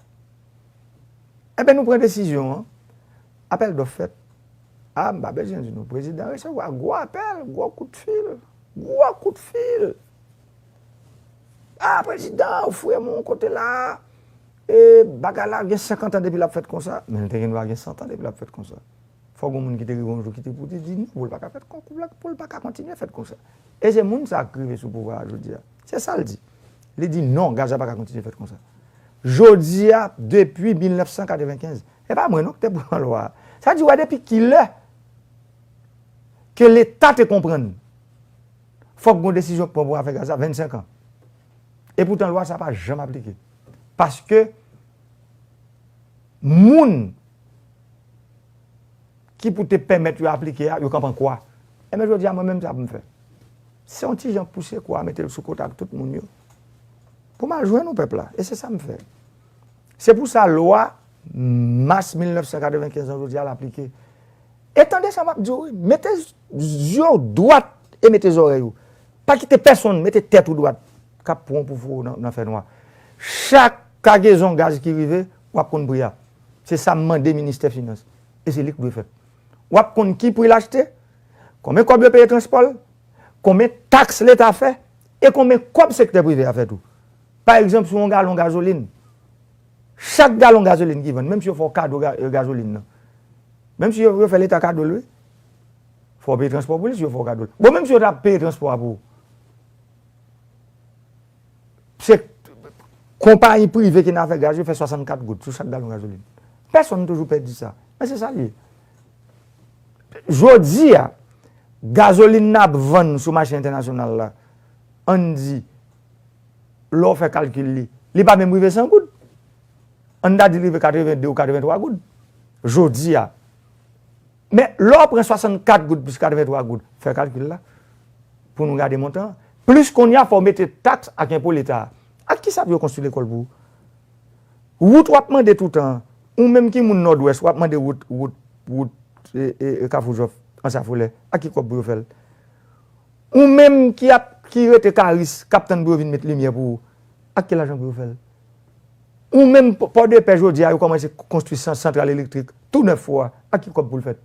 Enben, nou pran desizyon an, apèl dòf fèt. A, m pa bezwen di nou, prezidan resevwa gwo apèl, gwo kout fil, gwo kout fil. A, prezidan, ou frè mwen, kote la, e, bagay la gen senkant an depi l ap fèt konsa. Men l te gen dwa gen san tan depi l ap fèt konsa. Fòk gon moun ki te rive yon jou ki te pou te di non, pou l pa ka fèt kon, pou l, pou l pa ka kontinye fèt konsa. E se moun sa a k rive sou pouvwa a jodi a. Se sa l di. Li di non, gaz la pa ka kontinye fèt konsa. Jodi a, depi mil nèf san katrevenkenz, e pa mwen non k te pran lwa a. Sa di, wè depi kilè ke Leta te konprann fòk gon desizyon k pran pou afè gaz la, vennsenk an. E poutan lwa sa pa janm aplike. Paske moun ki pou te pèmèt yo aplike a, yo kanpe an kwa. Enben, jodi a, mwen menm, sa pou m fè? Se yon ti jan pouse kwa, mete l sou kote ak tout moun yo. Pou m al jwenn yon pèp la. E se sa m fè. Se pou sa, lwa mas mil nèf san katrevenkenz lan, jodi a, l aplike. E tande sa m ap di w, wi. Mete zye w dwat e mete zòrèy ou. Pa kite pèsonn mete tèt ou dwat k ap pran w pou foure w nan, nan fènwa. Chak kagezon gaz ki rive, w ap konn pri a. Se sa m mande ministè finans. E se li k dwe fèt. W ap konn ki pri l achte, konbyen kòb yo peye transpò l, konbyen taks Leta fè, e konbyen kòb sektè prive a fè tou. Pa egzanp, sou yon galon gazolin, chak galon gazolin ki vann, menm si yo fè w kado ga-, gazolin nan, menm si yo, yo fè Leta kado l, wi, fò w peye transpò pou li si yo fè w kado l. Bon, menm si yo ta peye transpò a pou ou, se konpayi prive ki nan afè gaz yo fè swasannkat goud sou chak galon gazolin. Pèsonn toujou pè di sa. Men se sa l ye. Jodi a, gazolin n ap vann sou mache entènasyonal la, ann di, lè w fè kalkil li, li pa menm rive san goud. Ann ta di l rive katrevende ou katrevenntwa goud. Jodi a. Men, lè w pran swasannkat goud plis katrevenntwa goud, fè kalkil la, pou nou gade montan an. Plis kounye a, fò w mete taks ak enpo Leta a. Ak ki sa pou yo konstwi lekòl pou ou? Wout w ap mande toutan an. Ou menm ki moun Nòdwès, w ap mande wout, wout, wout, e, e, e Kafou Jòf, Anse à Foulè. Ak ki kòb pou yo fè l? Ou menm ki ap, ki rete Karis, k ap tann pou yo vin met limyè pou ou, ak ki lajan pou yo fè l? Ou menm, Pò-, Pòdepè, jodi a, yo kòmanse konstwi san-, santral elektrik tou nèf fwa, ak ki kòb pou l fèt?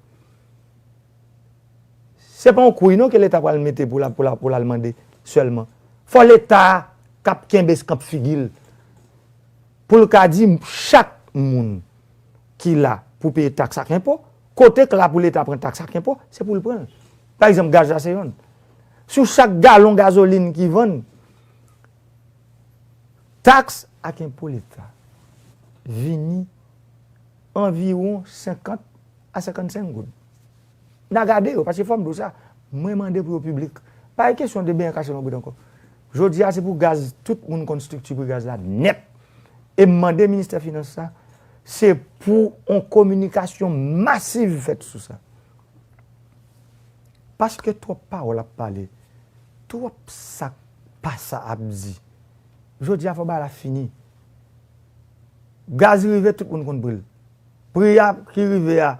Se pa yon kouy non ke Leta pral mete pou l, pou l, pou l al mande sèlman. Fò Leta a k ap kenbe eskanp figi l, pou l ka di chak moun ki la pou peye taks ak enpo, kote k la pou Leta pran taks ak enpo, se pou l pran l. Pa egzanp, gaz la se yonn. Sou chak galon gazolin ki vann, taks ak enpo Leta vini anviwon senkant a senkannsenk goud. N a gade yo, paske fò m di w sa, mwen mande pou yo piblik. Pa gen kesyon de benyen kache nan bouda ankò. Jodi a, se pou gaz, tout moun konn estrikti pri gaz la nèt. E m mande ministè finans sa, se pou yon kominikasyon masiv fèt sou sa. Paske twòp pawòl ap pale, twòp sa k pa sa ap di. Jodi a, fò bagay la fini. Gaz rive, tout moun konn pri l. Pri a ki rive a,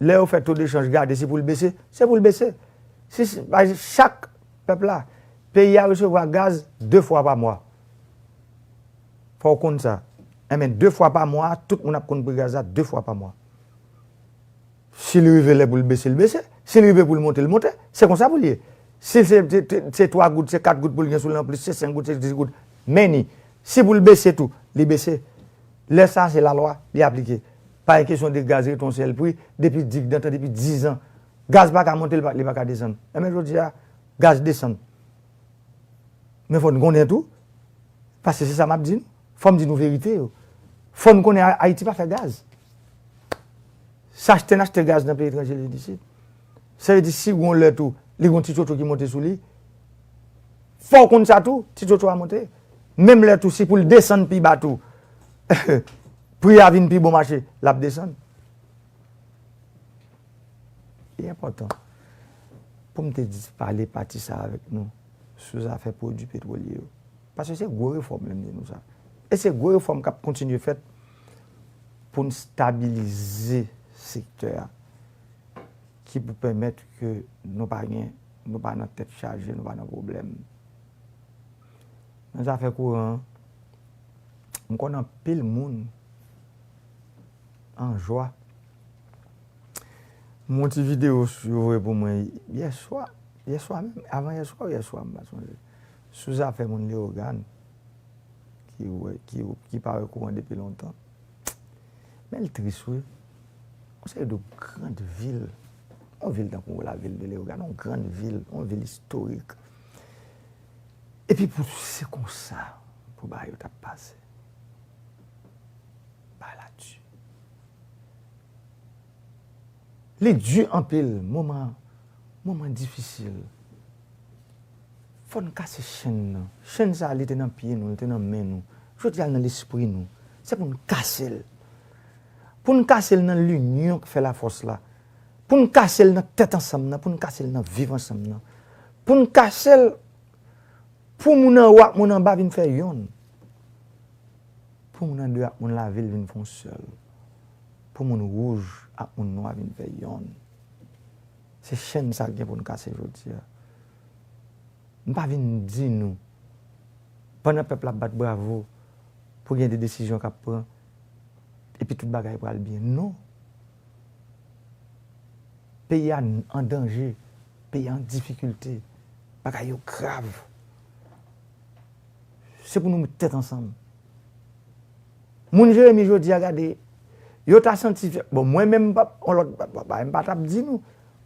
lè yo fè to dechanj, gade si pou l bese, se pou l bese. Si, si, pa egzanp, chak pèp la, peyi a resevwa gaz de fwa pa mwa. Fò w konn sa. Enben, de fwa pa mwa, tout moun ap konn pri gaz la de fwa pa mwa. Si l rive lè pou l bese, l bese. Si l rive pou l monte, l monte. Se konsa pou l ye. Si se, se, se, se twa goud, se kat goud pou l gen sou li anplis, se senk goud, se dis goud. Men ni, si pou l bese tou, li bese. Lè sa, se lalwa, li aplike. Pa gen kesyon de gaz rete yon sèl pri, depi di, nan tan depi diz an. Gaz pa ka monte, li pa, li pa ka desann. Enben, jodi a, gaz desann. Men fò n konnen tou, paske se sa m ap di nou. Fò m di nou verite yo. Fò n konnen A-, Ayiti pa fè gaz. Se achte n achte gaz nan peyi etranje li vin isit. Sa vle di si gon lè tou, li gon ti tchotcho ki monte sou li. Fò w konn sa tou, ti tchotcho a monte. Menm lè tou, si pou l desann pi ba tou, pri a vin pi bon mache, l ap desann. Li enpòtan pou m te di, pale pati sa avèk nou sou zafè pwodui petwolye yo. Paske se gwo refòm lè m di nou sa. E se gwo refòm k ap kontinye fèt pou n stabilize sektè a, ki pou pèmèt ke nou pa gen, nou pa nan tèt chaje, nou pa nan pwoblèm. Nan zafè kouran an, m konn anpil moun an jwa. M wè yon ti videyo yo voye pou mwen yè swa, yè swa menm, avan yè swa ou yè swa, m pa sonje. Sou zafè moun Leyogàn ki wè, ki, ki pa wè kouran depi lontan. Men l tris wi. Yon seri de grann vil, yon vil tankou lavil de Leyogàn, yon grann vil, yon vil istorik. Epi pou se konsa pou bagay yo t ap pase. Bagay la di. Li di anpil, moman, moman difisil. Fò n kase chenn nan. Chenn sa a, li te nan pye nou, li te nan men nou. Jodi a, l nan lespri nou. Se pou n kase l. Pou n kase l nan linyon k fè lafòs la. Pou n kase l nan tèt ansanm nan, pou n kase l nan viv ansanm nan. Pou n kase l pou moun anwo ak moun anba vin fè yonn. Pou moun andeyo ak moun lavil vin fè yon sèl. Pou moun wouj ak moun nwa vin fè yonn. Se chenn sa k gen pou n kase jodi a. M pa vin di nou, pandan pèp la ap bat bravo, pou gen de desizyon k ap pran, epi tout bagay pral byen. Non. Peyi a an danje, peyi a an difikilte, bagay yo grav. Se pou nou met tèt ansanm. Moun Jeremi jodi a gade, yo ta santi, bon, mwen menm, m pa, on lòt, pa, pa, pa, m pa t ap di nou.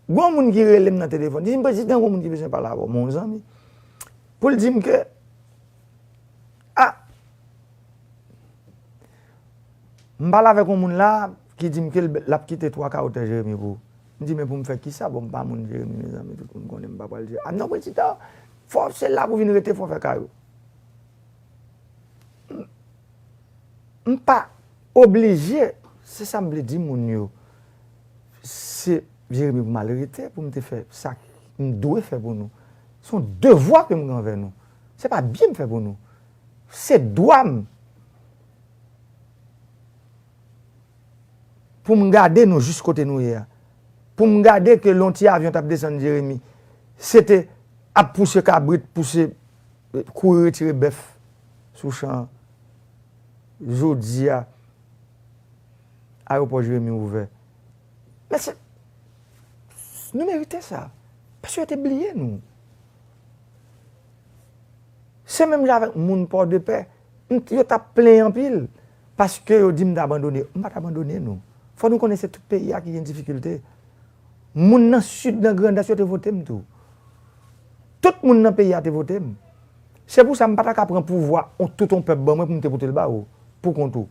Gon moun ki rele m nan telefòn, di m, "Prezidan, gon moun ki bezwen pale avè w, men yon zanmi." Pou l di m ke, a, m pale avèk yon moun la ki di m ke l, l ap kite twa ka wotè Jeremi pou ou. M di, "Men pou m fè kisa? Bon, m pa moun Jeremi, mezanmi, tout moun konnen m pa pral Jeremi." "A non, prezidan, fò se la pou vin rete, fò fè kay ou." M pa oblije, se sa m vle di moun yo. Se Jeremi pou m al rete, pou m te fè sa m dwe fè pou nou. Se yon devwa ke m gen anvè nou. Se pa byen m fè pou nou. Se dwa m pou m gade nou jis kote nou ye a. Pou m gade ke lè yon ti avyon t ap desann Jeremi, se te ap pouse kabrit, pouse, kouri retire bèf sou chan an. Jodi a, ayewopò Jeremi ouvè. Men se, nou merite sa. Paske yo te bliye nou. Se menm jan avèk moun Pòdepè, m, yo t ap plenyen anpil. Paske yo di m t abandone. M pa t abandone nou. Fò nou konnen se tout peyi a ki gen difikilte. Moun nan Sid, nan Grandans, yo te vote m tou. Tout moun nan peyi a te vote m. Se pou sa m pa ta ka pran pouvwa on, tout on pèp ban mwen pou m te pote l ba ou, pou kont ou.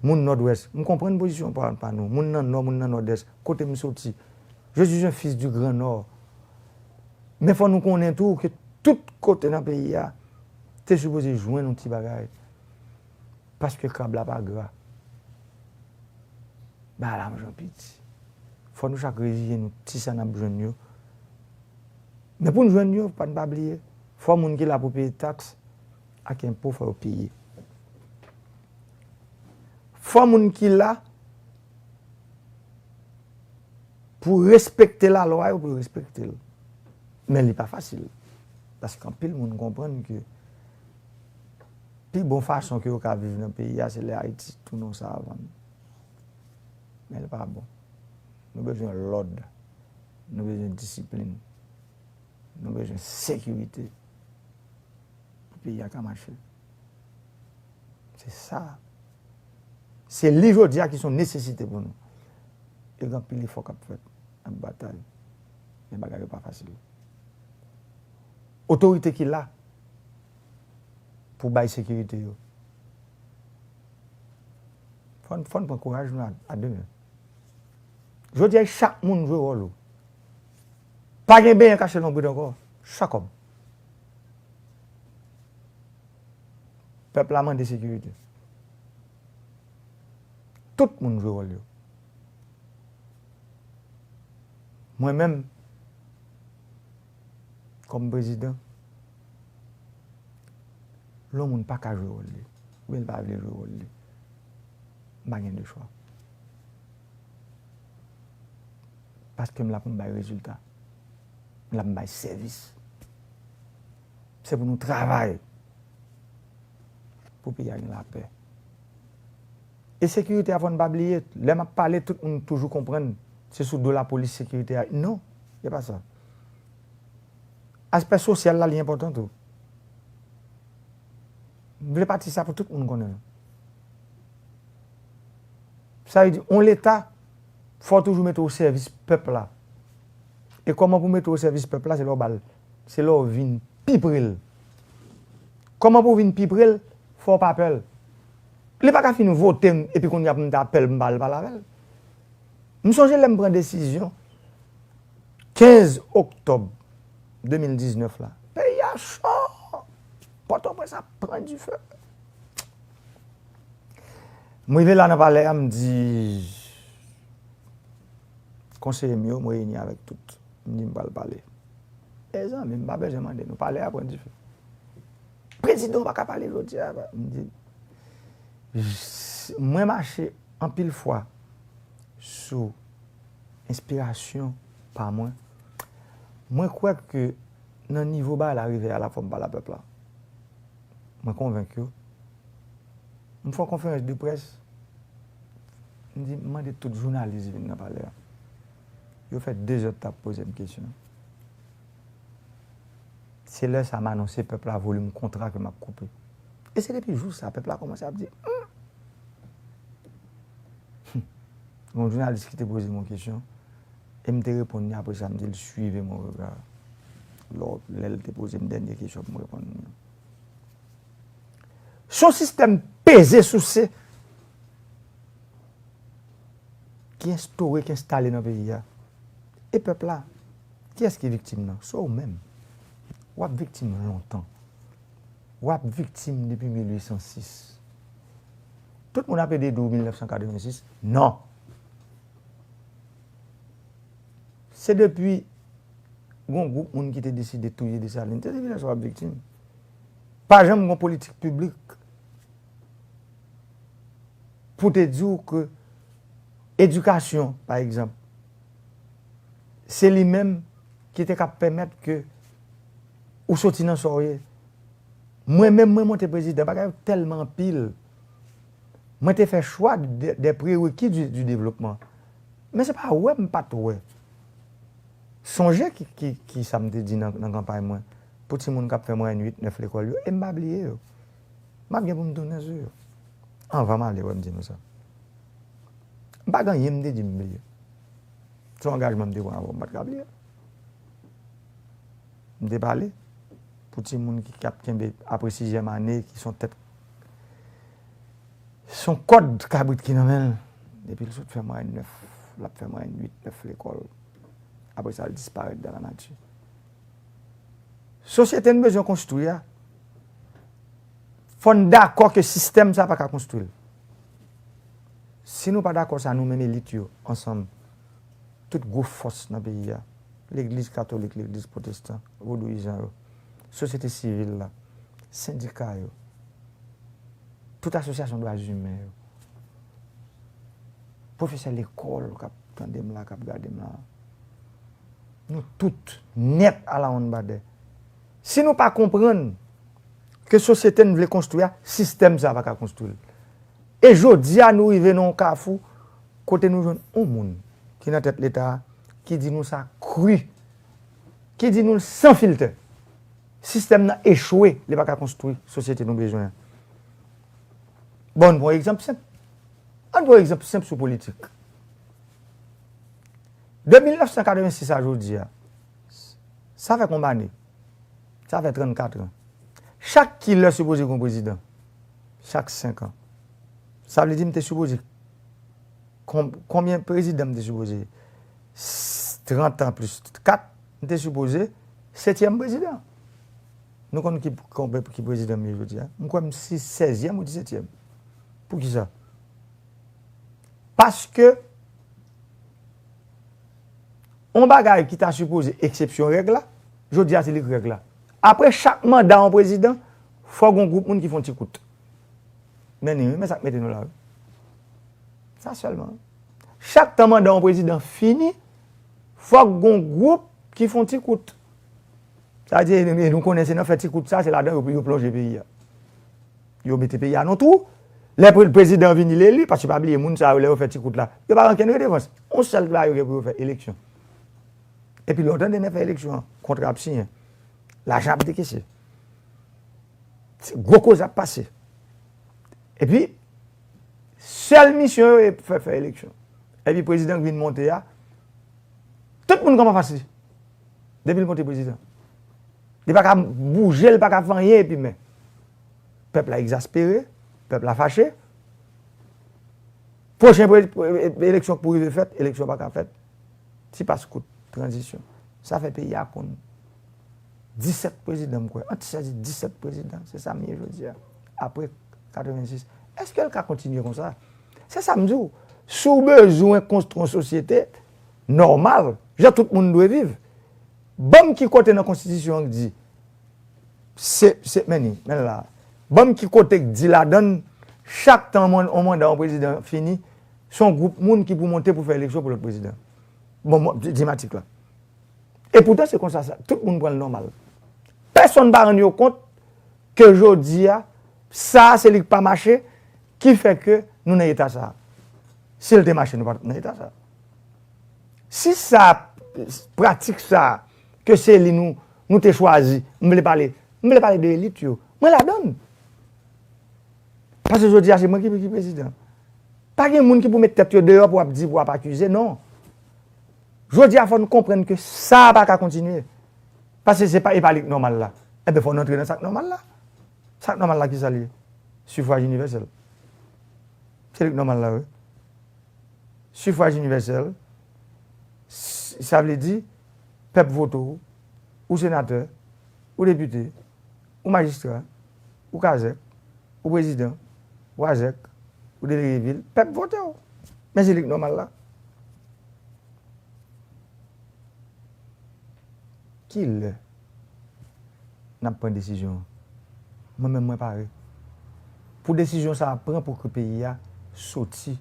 Moun Nòdwès, m konprann pozisyon pa, pa nou. Moun nan Nò, moun nan Nòdès, kote m soti. Je suis un fils du Grand Nord. Men fò nou konnen tou ke tout kote nan peyi a te sipoze jwenn yon ti bagay. Paske krab la pa gra. Bagay la manjan piti. Fò nou chak reziye nou ti sa n ap jwenn yo. Men pou n jwenn yo, pa n pa bliye, fò moun ki la pou peye taks ak enpo, fò yo peye. Fò moun ki la pou respekte lalwa yo, pou yo respekte l. Men li pa fasil. Paske anpil moun konprann ke pi bon fason ke yo ka viv nan peyi a, se lè Ayiti tounen yon savann. Men li pa bon. Nou bezwen lòd. Nou bezwen disiplin. Nou bezwen sekirite pou peyi a ka mache. Se sa. Se li jodi a ki se yon nesesite pou nou. E gen anpil efò k ap fèt, ap batay. Men bagay yo pa fasil. Otorite ki la pou bay sekirite yo. Fò n, fò n pran kouraj nou a, a de men. Jodi a, chak moun jwe wòl ou. Pa gen benyen kache lonbrit ankò. Chak òm. Pèp la mande sekirite. Tout moun jwe wòl yo. Mwen menm, kòm prezidan, lè yon moun pa ka jwe wòl li, oubyen l pa vle jwe wòl li, m pa gen de chwa. Paske m la pou m bay rezilta. M la pou m bay sèvis. Se pou nou travay pou peyi a gen lapè. E sekirite a, fò n pa bliye, lè m ap pale, tout moun toujou konprann se sou do lapolis sekirite a. Non, se pa sa. Aspè sosyal la, li enpòtan tou. M vle pati sa pou tout moun konnen. Sa vle di, yon Leta, fò w toujou mete w o sèvis pèp la. E kòman pou mete w o sèvis pèp la? Se lè w ba l, se lè w vin pi pre l. Kòman pou w vin pi pre l? Fò w pa pè l. Li pa ka fin vote m, epi kounye a pou m ta pè l, m pa al pale avè l. M sonje lè m pran desizyon, kenz oktòb de mil diznèf la, peyi a cho. Pòtoprens ap pran dife. M rive la nan palè a, m di konseye m yo, m reyini avèk tout. M di m pral pale. Mezanmi, m pa bezwen mande nou, palè a pran dife. Prezidan pa ka pale jodi a. M di, mwen mache anpil fwa sou enspirasyon pa mwen. Mwen kwè ke nan nivo bagay la rive a la, fò m pale a pèp la. Mwen konvenk yo. M fè yon konferans de près. M di, m mande tout jounalis vin nan palè a. Yo fè de zè t ap poze m kesyon. Se lè sa a m anonse pèp la volim kontra ke m ap koupe. E se depi jou sa a, pèp la kòmanse ap di, hmm. Yon jounalis ki te poze m yon kesyon, e m te reponn li, apre sa, m di l, suivez mon regard. Lò, lè l te poze m dènye kesyon pou m reponn li. Se yon sistèm peze souse ki enstore, ki enstale nan peyi a. E pèp la, kiyès ki viktim nan? Se w menm. W ap viktim lontan. W ap viktim depi mil uit san sis. Tout moun ap ede di w mil nèf san katrevensis. Non. Se depi gon gwoup moun ki te deside touye Desalin. Se depi lè sa w ap viktim. Pa janm gon politik piblik pou te di w ke edikasyon, pa egzanp, se li menm ki te ka pèmèt ke ou soti nan sa w ye. Mwen menm, mwen monte prezidan, bagay yo tèlman anpil. Mwen te fè chwa de, des prérequis du, du développement. Men se pa wè m pa t wè. Sonje ki, ki, ki sa m te di nan, nan kanpay mwen pou timoun k ap fè mwayèn uit, nèf lekòl yo, e m pa bliye yo. M ap gen pou m tounen sou yo. Anvan m ale, wè m di nou sa. M pa gen anyen m te di m bliye. Se yon angajman m te pran avè w, m pa t ka bliye. M te pale pou timoun ki, k ap kenbe apre sizyèm ane, ki se yon tèt, se yon kòd kabrit ki nan men l. Depi l sot fè mwayèn nèf, l ap fè mwayèn uit, nèf lekòl. Apre sa, l disparèt dan lanati. Sosyete n bezwen konstwi a, fò n dakò ke sistèm sa pa ka konstwi l. Si nou pa dakò sa, nou menm elit yo, ansanm, tout gwo fòs nan peyi a, legliz katolik, legliz pwotestan, vodouyizan yo, sosyete sivil la, sendika yo, tout asosyasyon dwa imen yo, pwofesè lekòl k ap tande m la, k ap gade m la, nou tout, nèt a la one body. Si nou pa konprann ke sosyete n vle konstwi a, sistèm sa pa ka konstwi l. E jodi a, nou rive nan yon kafou kote nou jwenn yon moun ki nan tèt Leta a, ki di nou sa kri. ki di nou l san filtè. Sistèm nan echwe, li pa ka konstwi sosyete nou bezwen an. Bon, ann pran yon egzanp senp. Ann pran yon egzanp senp sou politik. De mil nèf san katrevensis a jodi a, sa fè konbyen ane? Sa fè trannkat an. Chak kilè sipoze gen yon prezidan? Chak senk an. Sa vle di m te sipoze Kon- konbyen prezidan m te sipoze? S- trant an plis kat, m te sipoze setyèm prezidan. Nou konn ki, konbyen- ki prezidan m ye jodi a? M kwè m si sèzyèm ou disètyèm. Poukisa? Paske yon bagay ki ta sipoze eksepsyon règ la, jodi a se li k règ la. Apre chak manda yon prezidan, fòk yon gwoup moun ki fè yon ti kout. Men ni wi, men sa k mete nou la wi. Sa sèlman. Chak tan manda yon prezidan fini, fòk gon gwoup ki fè yon ti kout. Sa vle di, e nou konnen se nan fè ti kout sa, se ladan yo, yo plonje peyi a. Yo mete peyi a nan twou. Lè pre- prezidan vini l eli, paske pa bliye moun sa yo, lè yo fè ti kout la, yo pa gen okenn redevans. Yon sèl bagay yo gen pou yo fè, eleksyon. Epi lè w tande nèg fè eleksyon an, kontra ap siyen, lajan ap dekese. Se gwo koze ap pase. Epi, sèl misyon yo e fè, fè eleksyon. Epi prezidan k vin monte a, tout moun kanpe anfas li. Depi l monte prezidan. Li pa ka bouje, li pa ka fè anyen epi men. Pèp la egzaspere, pèp la fache. Pwochen pre- pre- eleksyon k pou rive fèt, eleksyon pa ka fèt. Ti pas kout tranzisyon. Sa fè peyi a konn disèt prezidan, m kwè. Ant sèz e disèt prezidan, se sa m ye jodi a. Apre katrevensis. Èske l ka kontinye konsa? Se sa m di w. Si w bezwen konstwi yon sosyete nòmal, jan tout moun dwe viv, ban m ki kote nan konstitisyon an k di, se, se, men ni, men la. Ban m ki kote k di ladan l, chak tan yon manda yon prezidan fini, se yon gwoup moun ki pou monte pou fè eleksyon pou lòt prezidan. Bon, di m atik la. E poutan se konsa sa, tout moun pran l nòmal. Pèsonn pa rann yo kont ke jodi a, sa a se li k pa mache, ki fè ke nou nan eta sa a. Si l te mache, nou pa t ap nan eta sa a. Si sa, pratik sa a, ke se li nou, nou te chwazi, m vle pale, m vle pale de elit yo. Mwen ladan l. Paske jodi a se mwen ki, ki prezidan. Pa gen moun ki pou met tèt yo deyò pou ap di, pou ap akize, non. Jodi a fò n konprann ke sa a pa ka kontinye. Paske se pa, e pa li k nòmal la. Enben fò n antre nan sa k nòmal la. Sa k nòmal la kisa l ye? Sifwaj inivèsèl. Se li k nòmal la wi. Sifwaj inivèsèl, s- sa vle di pèp vote w, ou senatè, ou depite, ou majistra, ou kazèk, ou prezidan, ou azèk, ou delege vil, pèp vote w. Men se li k nòmal la. Kilè n ap pran desizyon an? Mwen menm mwen pare. Pou desizyon sa a pran pou ke peyi a soti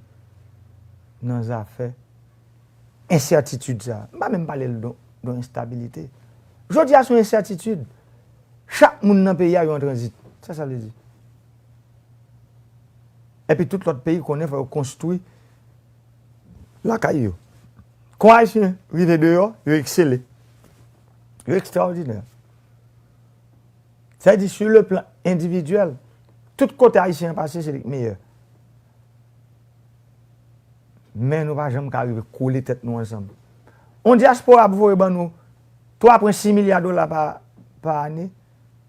nan zafè ensètitid sa a. M pa menm pale l de yon enstabilite. Jodi a se yon ensètitid. Chak moun nan peyi a yo an tranzit. Sa sa vle di? Epi tout lòt peyi konnen fò yo konstwi lakay yo. Kon Ayisyen rive deyò, yo eksele. Yo ekstraòdinè. Sa vle di, sur le plan endividyèl, tout kote Ayisyen an pase, se li k meyè. Men nou pa janm ka rive kole tèt nou ansanm. On dyaspora ap voye ban nou twa pwen sis milya dola pa, pa ane.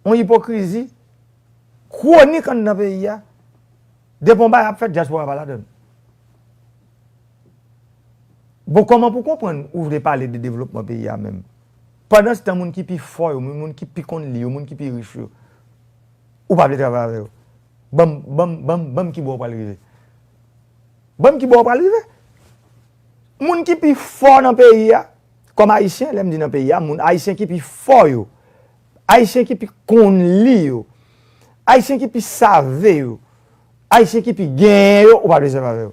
On ipokrizi kwonik anndan peyi a. Depi on bagay ap fèt, dyaspora pa ladan l. Bon, kòman pou konprann ou vle pale de devlopman peyi a menm? Pandanstan, moun ki pi fò yo, moun, moun ki pi konn li yo, moun ki pi rich yo, ou pa vle travay avè yo. Ban m, ban m, ban m, ban m ki bò w pral rive. Ban m ki bò w pral rive. Moun ki pi fò nan peyi a, kòm Ayisyen, lè m di nan peyi a, moun Ayisyen ki pi fò yo, Ayisyen ki pi konn li yo, Ayisyen ki pi save yo, Ayisyen ki pi genyen yo, ou pa vle sèvi avè yo.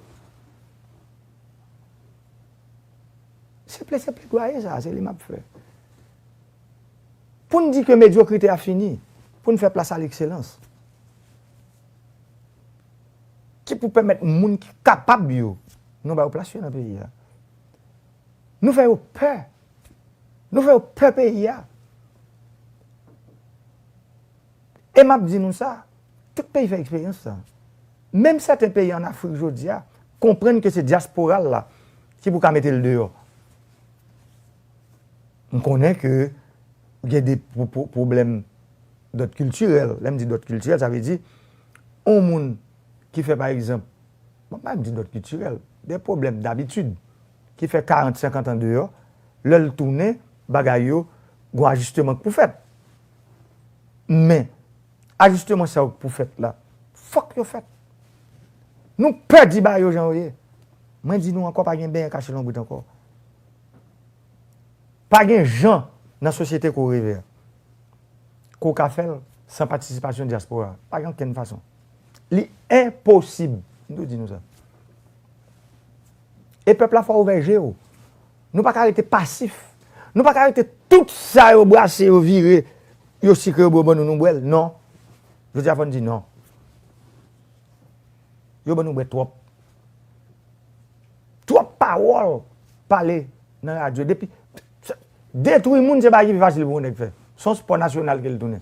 Se ple, se pledwaye sa, se li m ap fè. Pou n di ke medyokrite a fini, pou n fè plas a lekselans. Ki pou pèmèt moun ki kapab yo, nou ba yo plas yo nan peyi a. Nou fè yo pè. Nou fè yo pè peyi a. E m ap di nou sa, tout peyi fè eksperyans sa. Menm sèten peyi ann Afrik jodi a konprann ke se dyaspora l la ki pou ka mete l deyò. M konnen ke gen de pwo-, pwo-, pwoblèm dòd kiltirèl. Lè m di dòd kiltirèl, sa vle di yon moun ki fè, pa egzanp, bon, m pa di dòd kiltirèl, de pwoblèm dabitid, ki fè karant, senkant an deyò, lè l tounen, bagay yo, gon ajisteman k pou fèt. Men, ajisteman sa yo k pou fèt la, fòk yo fèt. Nou pè di bagay yo jan yo ye. Mwen di nou ankò, pa gen benyen kache lonbrit ankò. Pa gen jan nan sosyete ke w reve a ke w ka fè l san patisipasyon dyaspora a. Pa gen okenn fason. Li enposib. M tou di nou sa. E pèp la fò ouvè je yo. Nou pa ka rete pasif. Nou pa ka rete tout sa yo brase, yo vire, yo sikre, yo bwè ban nou, nou bwè l. Non. Jodi a fò n di non. Yo ban nou bwè twòp. Twòp pawòl pale nan radyo. Depi, detwi moun se bagay ki pi fasil pou yon nèg fè. Se yon spò nasyonal ke l tounen.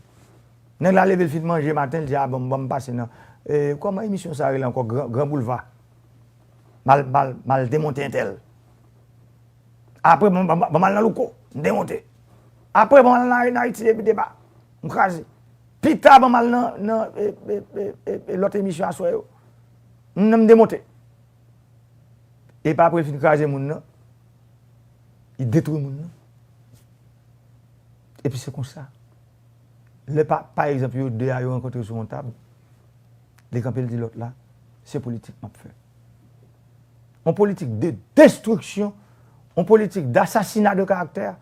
Nèg la leve, l fin manje maten, l di, "A, bon, bon, m pase nan, eh, kòman emisyon sa rele ankò? Gran, Gran Boulva. M al, m al, m al demonte entèl. Apre, bon, bon, bon, m al nan Louko, m demonte. Apre, bon, m al nan, nan Ayiti Deba, m kraze. Pita, bon, m al nan, nan, eh, eh, eh, eh, eh, lòt emisyon aswè yo. M, m demonte." Epi apre, l fin kraze moun nan, li detwi moun nan. Epi se konsa. Lè pa, pa egzanp, yo de a yo rankontre sou yon tab, li kanpe, l di lòt la, "Se politik m ap fè." Yon politik de destriksyon, yon politik d asasina de karaktè,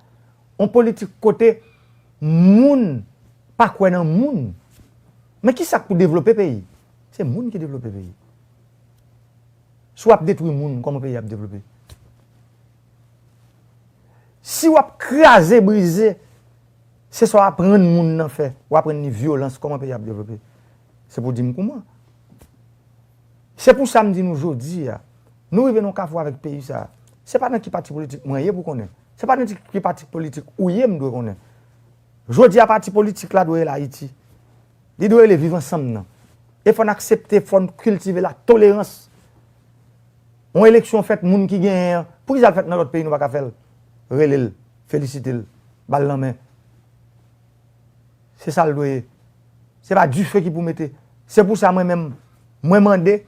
yon politik kote moun pa kwè nan moun. Men ki sa k pou devlope peyi? Se moun ki devlope peyi. Si w ap detwi moun, kòman peyi ap devlope? Si w ap kraze, brize, se sa w aprann moun nan fè, w aprann li vyolans, kòman peyi ap devlope? Se pou di m kouman. Se pou sa m di nou jodi a, nou rive nan yon kafou avèk peyi sa a. Se pa nan ki pati politik mwen ye pou konnen. Se pa nan ki pati politik ou ye m dwe konnen. Jodi a, pati politik la dwe rele Ayiti. Li dwe rele Viv Ansanm nan. E fò n aksepte, fò n kiltive latolerans. Yon eleksyon fèt, moun ki genyen an, poukisa l fèt nan lòt peyi, nou pa ka fè l? Rele l, felisite l, ba l lanmen. Se sa l dwe ye. Se pa dife ki pou mete. Se pou sa mwen menm, mwen mande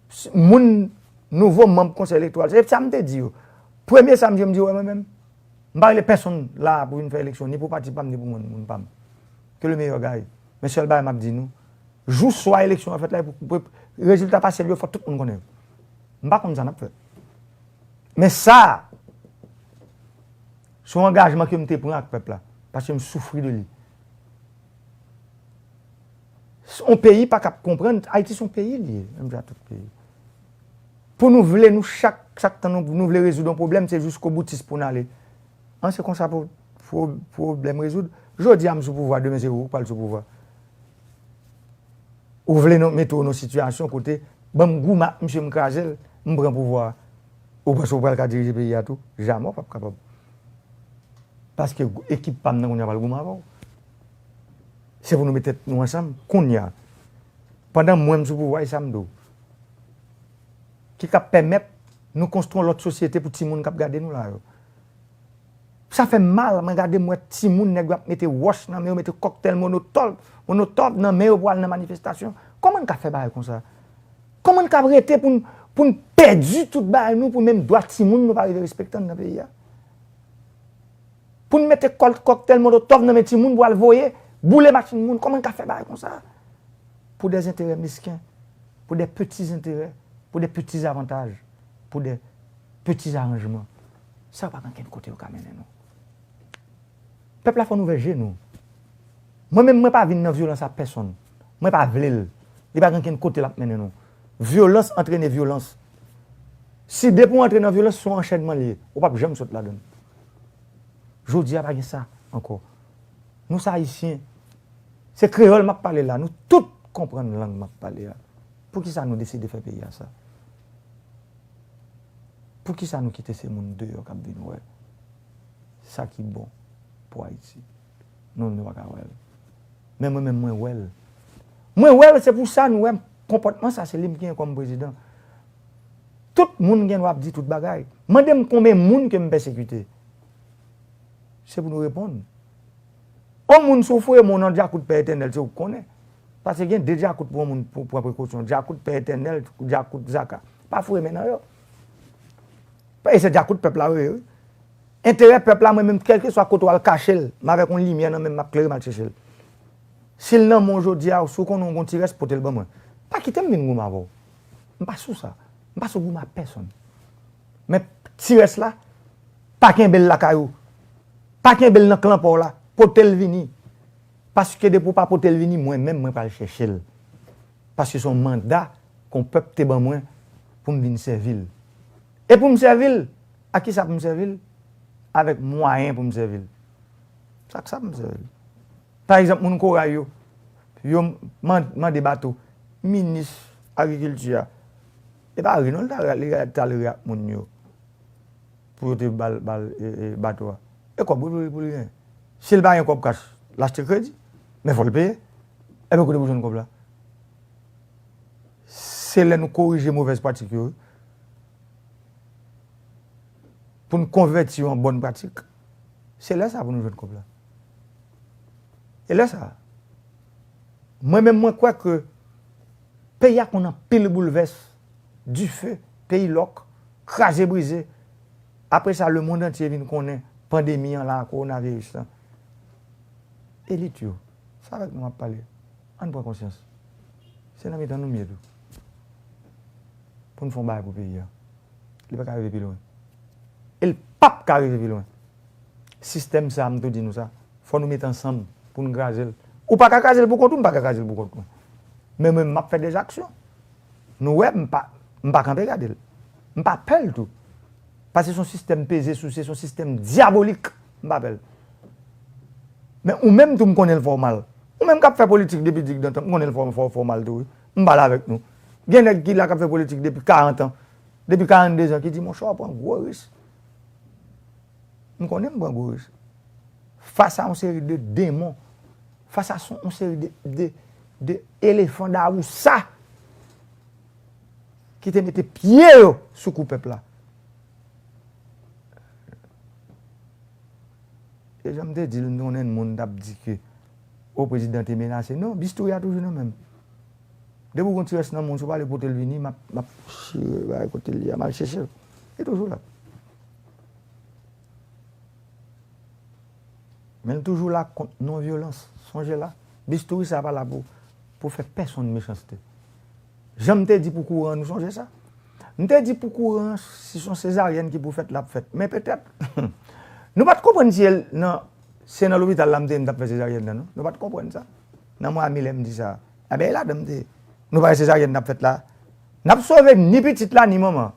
s-, moun, nouvo manm Konsèy Elektoral, se sa m te di yo. Premye sa m di yo, m di yo, mwen menm, m pa rele pèsonn la pou vin fè eleksyon, ni pou pati pa m, ni pou moun, moun pa m. Que le meilleur gagne. Men sèl bagay m ap di nou, jou swa eleksyon an fèt la, pou, pou rezilta pasyèl yo, fò tout moun konnen yo. M pa konn sa n ap fè. Men sa, se yon angajman ke m te pran ak pèp la, paske m soufri de li. S-, yon peyi pa kab konprann, Ayiti se yon peyi li ye, menm jan ak tout peyi. Pou nou vle, nou chak, chak tan nou, nou vle rezoud yon pwoblèm, se jiskoboutis pou n ale. An, se konsa pou, pou, pwoblèm rezoud. Jodi a, m sou pouvwa, demen se ou k pral sou pouvwa. Ou vle nou mete w nan sitiyasyon kote, ban m goumen ak misye, m kraze l, m pran pouvwa a. Ou panse w pral ka dirije peyi a tou? Jamè w p ap kapab. Paske ekip pa m nan kounye a pral goumen avè w. Se pou nou met tèt nou ansanm kounye a. Pandan mwen m sou pouvwa, e sa m di w, ki ka pèmèt nou konstwi yon lòt sosyete pou timoun k ap gade nou la yo. Sa fè m mal, mwen gade, m wè timoun, nèg yo ap mete wòch nan men yo, mete kòktèl monotòl, monotòp nan men yo pou al nan manifestasyon. Kòman n ka fè bagay konsa? Kòman n ka rete pou n, pou n pèdi tout bagay nou, pou menm dwa timoun nou pa rive respekte nan peyi a? Pou n mete kòl-, kòktèl molotòv nan men timoun pou al voye, boule machin moun. Kòman n ka fè bagay konsa? Pou dè enterè mesken, pou dè peti enterè, pou dè peti avantaj, pou dè peti aranjman. Sa pa gen kenn kote yo ka mennen nou. Pèp la, fò n ouvè je nou. Mwen menm, mwen pa vin nan vyolans ak pèsonn. Mwen pa vle l. Li pa gen kenn kote l ap mennen nou. Vyolans antrene vyolans. Si depi w antre nan vyolans, se yon anchènman li ye. Ou p ap janm sot ladan l. Jodi a, pa gen sa ankò. Nou se Ayisyen. Se kreyòl m ap pale la. Nou tout konprann lang m ap pale a. Poukisa nou deside fè peyi a sa? Poukisa nou kite se moun deyò k ap vin wè sa ki bon? pou Ayiti. Nou menm nou pa ka wè l. Men mwen menm mwen wè l. Mwen wè l, se pou sa nou wè konpòtman sa, se li m ki gen kòm prezidan. Tout moun gen dwa ap di tout bagay. Mande m konbyen moun ke m pèsekite. Se pou nou reponn. On moun si w foure men w nan djakout Pè Etènèl, se ou k konnen. Paske gen de djakout pou yon moun pou pran prekosyon. Djakout Pè Etènèl, djakout Zaka. Pa foure men nan yo. E se djakout pèp la yo ye, wi. Enterè pèp la, mwen menm, kèlkeswa kote w al kache l, m avèk yon limyè nan men m, m ap klere m al chèche l. Si l nan men w jodi a, si w konnen w gen yon ti rès, pote l ban mwen. Pa kite m vin goumen avè w. M pa sou sa. M pa sou goumen ak pèsonn. Men ti rès la, pa kenbe l lakay ou. Pa kenbe l nan klan pa w la. Pote l vini. Paske depi w pa pote l vini, mwen menm, mwen pral chèche l. Paske se yon manda ke yon pèp te ban mwen pou m vin sèvi l. E pou m sèvi l, ak kisa pou m sèvi l? Avèk mwayen pou m sèvi l. Se ak sa pou m sèvi l. Pa egzanp, moun koray yo, yo man- mande bato, minis agrikilti a, e pa ri non, li t al, li t al ri ak moun yo pou yo te ba l, ba l, e, e, bato a. E kòb wi pou li, pou li genyen. Si l pa gen kòb kach, l achte kredi, men fò l peye. Ebyen kote pou jwenn kòb la? Se lè nou korije movèz pratik yo, wi. Pou n konvèti yo an bòn pratik, se lè sa pou nou jwenn kòb la. E lè sa, mwen menm mwen kwè ke peyi a konn anpil boulvès, dife, peyi lòk, kraze brize. Apre sa, lemonn antye vin konnen pandemi an la, kowonaviris lan. Elit yo, se avèk nou m ap pale. Ann pran konsyans. Se nan mitan nou m ye tou. Pou n fè yon bagay pou peyi a. Li pa ka rive pi lwen. E l p ap ka rive pi lwen. Sistèm sa a, m tou di nou sa, fò nou met ansanm pou n kraze l. Ou pa ka kraze l pou kont ou, m pa ka kraze l pou kont mwen. Men mwen, m ap fè dèzaksyon. Nou wè, m pa, m pa kanpe gade l. M pa pè l tou. Paske se yon sistèm peze souse, se yon sistèm dyabolik. M pa pè l. Men ou menm tou, m konnen l fè w mal. Ou menm k ap fè politik depi digdantan, m konnen l fè, fè, fè w mal tou, wi. M pale avèk nou. Gen nèg ki la k ap fè politik depi karant an, depi karannde zan, ki di, monchè, w pran gwo risk. M konnen m pran gwo risk. Fas a yon seri de demon, fas a son- yon seri de, de, de elefan dawousa ki te mete pye yo sou kou pèp la. E jan m te di l, m konnen moun t ap di ke, o, prezidan te menase. Non, bistouri a toujou nan men m. Depi w gen yon ti rès nan men w, si w pa vle pote l vini, m ap, m ap chire bagay kote l ye a, m al chèche l. Li toujou la. Men l toujou la kont non vyolans. Sonje la, bistouri sa a pa la pou, pou fè pèsonn mechanste. Jan m te di pou kouran an, nou sonje sa? M te di pou kouran an, si se yon sezaryèn ki pou fèt, l ap fèt. Men petèt, nou pa t konprann si nan, se nan lopital la m te ye, m t ap fè sezaryèn nan, non. Nou pa t konprann sa. Nan mwa me, lè m di sa, enben, e ladan m te ye. Nou pa wè sezaryèn n ap fèt la? N ap sove ni pitit la, ni manman.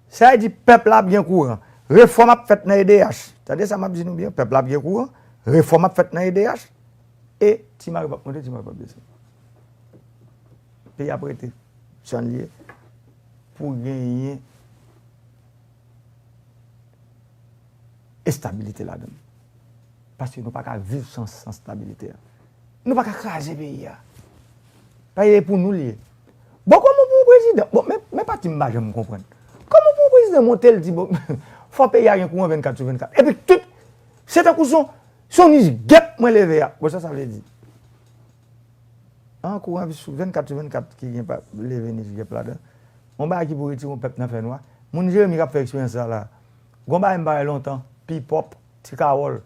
Sa vle di pèp la ap gen kouran. Refòm ap fèt nan E D H. Tande sa m ap di nou byen, pèp la ap gen kouran. Refòm ap fèt nan E D H. E ti mare p ap monte, ti mare p ap desann. Peyi ap rete jan l ye pou genyen estabilite ladan l. Paske nou pa ka viv san, san estabilite a. Nou pa ka kraze peyi a. Paske e pou nou l ye. Bon, kòman pou yon prezidan? Bon, men, men pati m pa janm konprann. Kòman pou yon prezidan monte l di, bon, fò peyi a gen kouran vennkat sou vennkat? Epi tout, se tankou se yon, se yon nich gèp mwen leve a. Bon, sa sa vle di? An kouran sou vennkat sou vennkat ki gen pa leve nich gèp ladan. Yon bagay ki pou retire yon pèp nan fènwa. Moun Jeremi k ap fè eksperyans sa la. Gon bagay m pa wè lontan, P-pop, Ti Kawòl.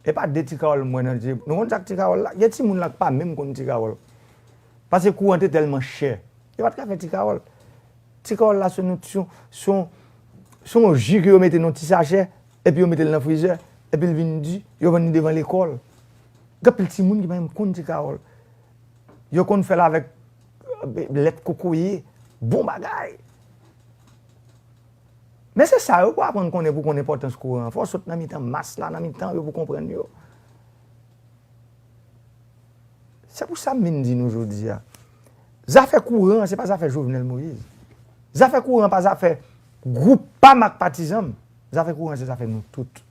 E pa de Ti Kawòl m wè nan Jeremi. Nou konn sa k Ti Kawòl la? Gen timoun la k pa menm konn Ti Kawòl. Paske kouran te tèlman chè. Yo pa t ka fè Ti Kawòl. Ti Kawòl la se yon, se yon, se yon, se yon ji ke yo mete nan ti sachè, epi yo mete l nan frizè, epi l vin di, yo vann li devan lekòl. Gen anpil timoun ki pa menm konn Ti Kawòl. Yo konn fè l avèk, eh, lèt kokoye, bon bagay. Men se sa yo pou aprann konnen pou konn enpòtans kouran an. Fò w sot nan mitan mas la, nan mitan yo pou konprann yo. Se pou sa m vin di nou jodi a. Zafè kouran an, se pa zafè Jovenel Moïse. Zafè kouran an pa zafè gwoup pa m ak patizan m. Zafè kouran an, se zafè nou tout.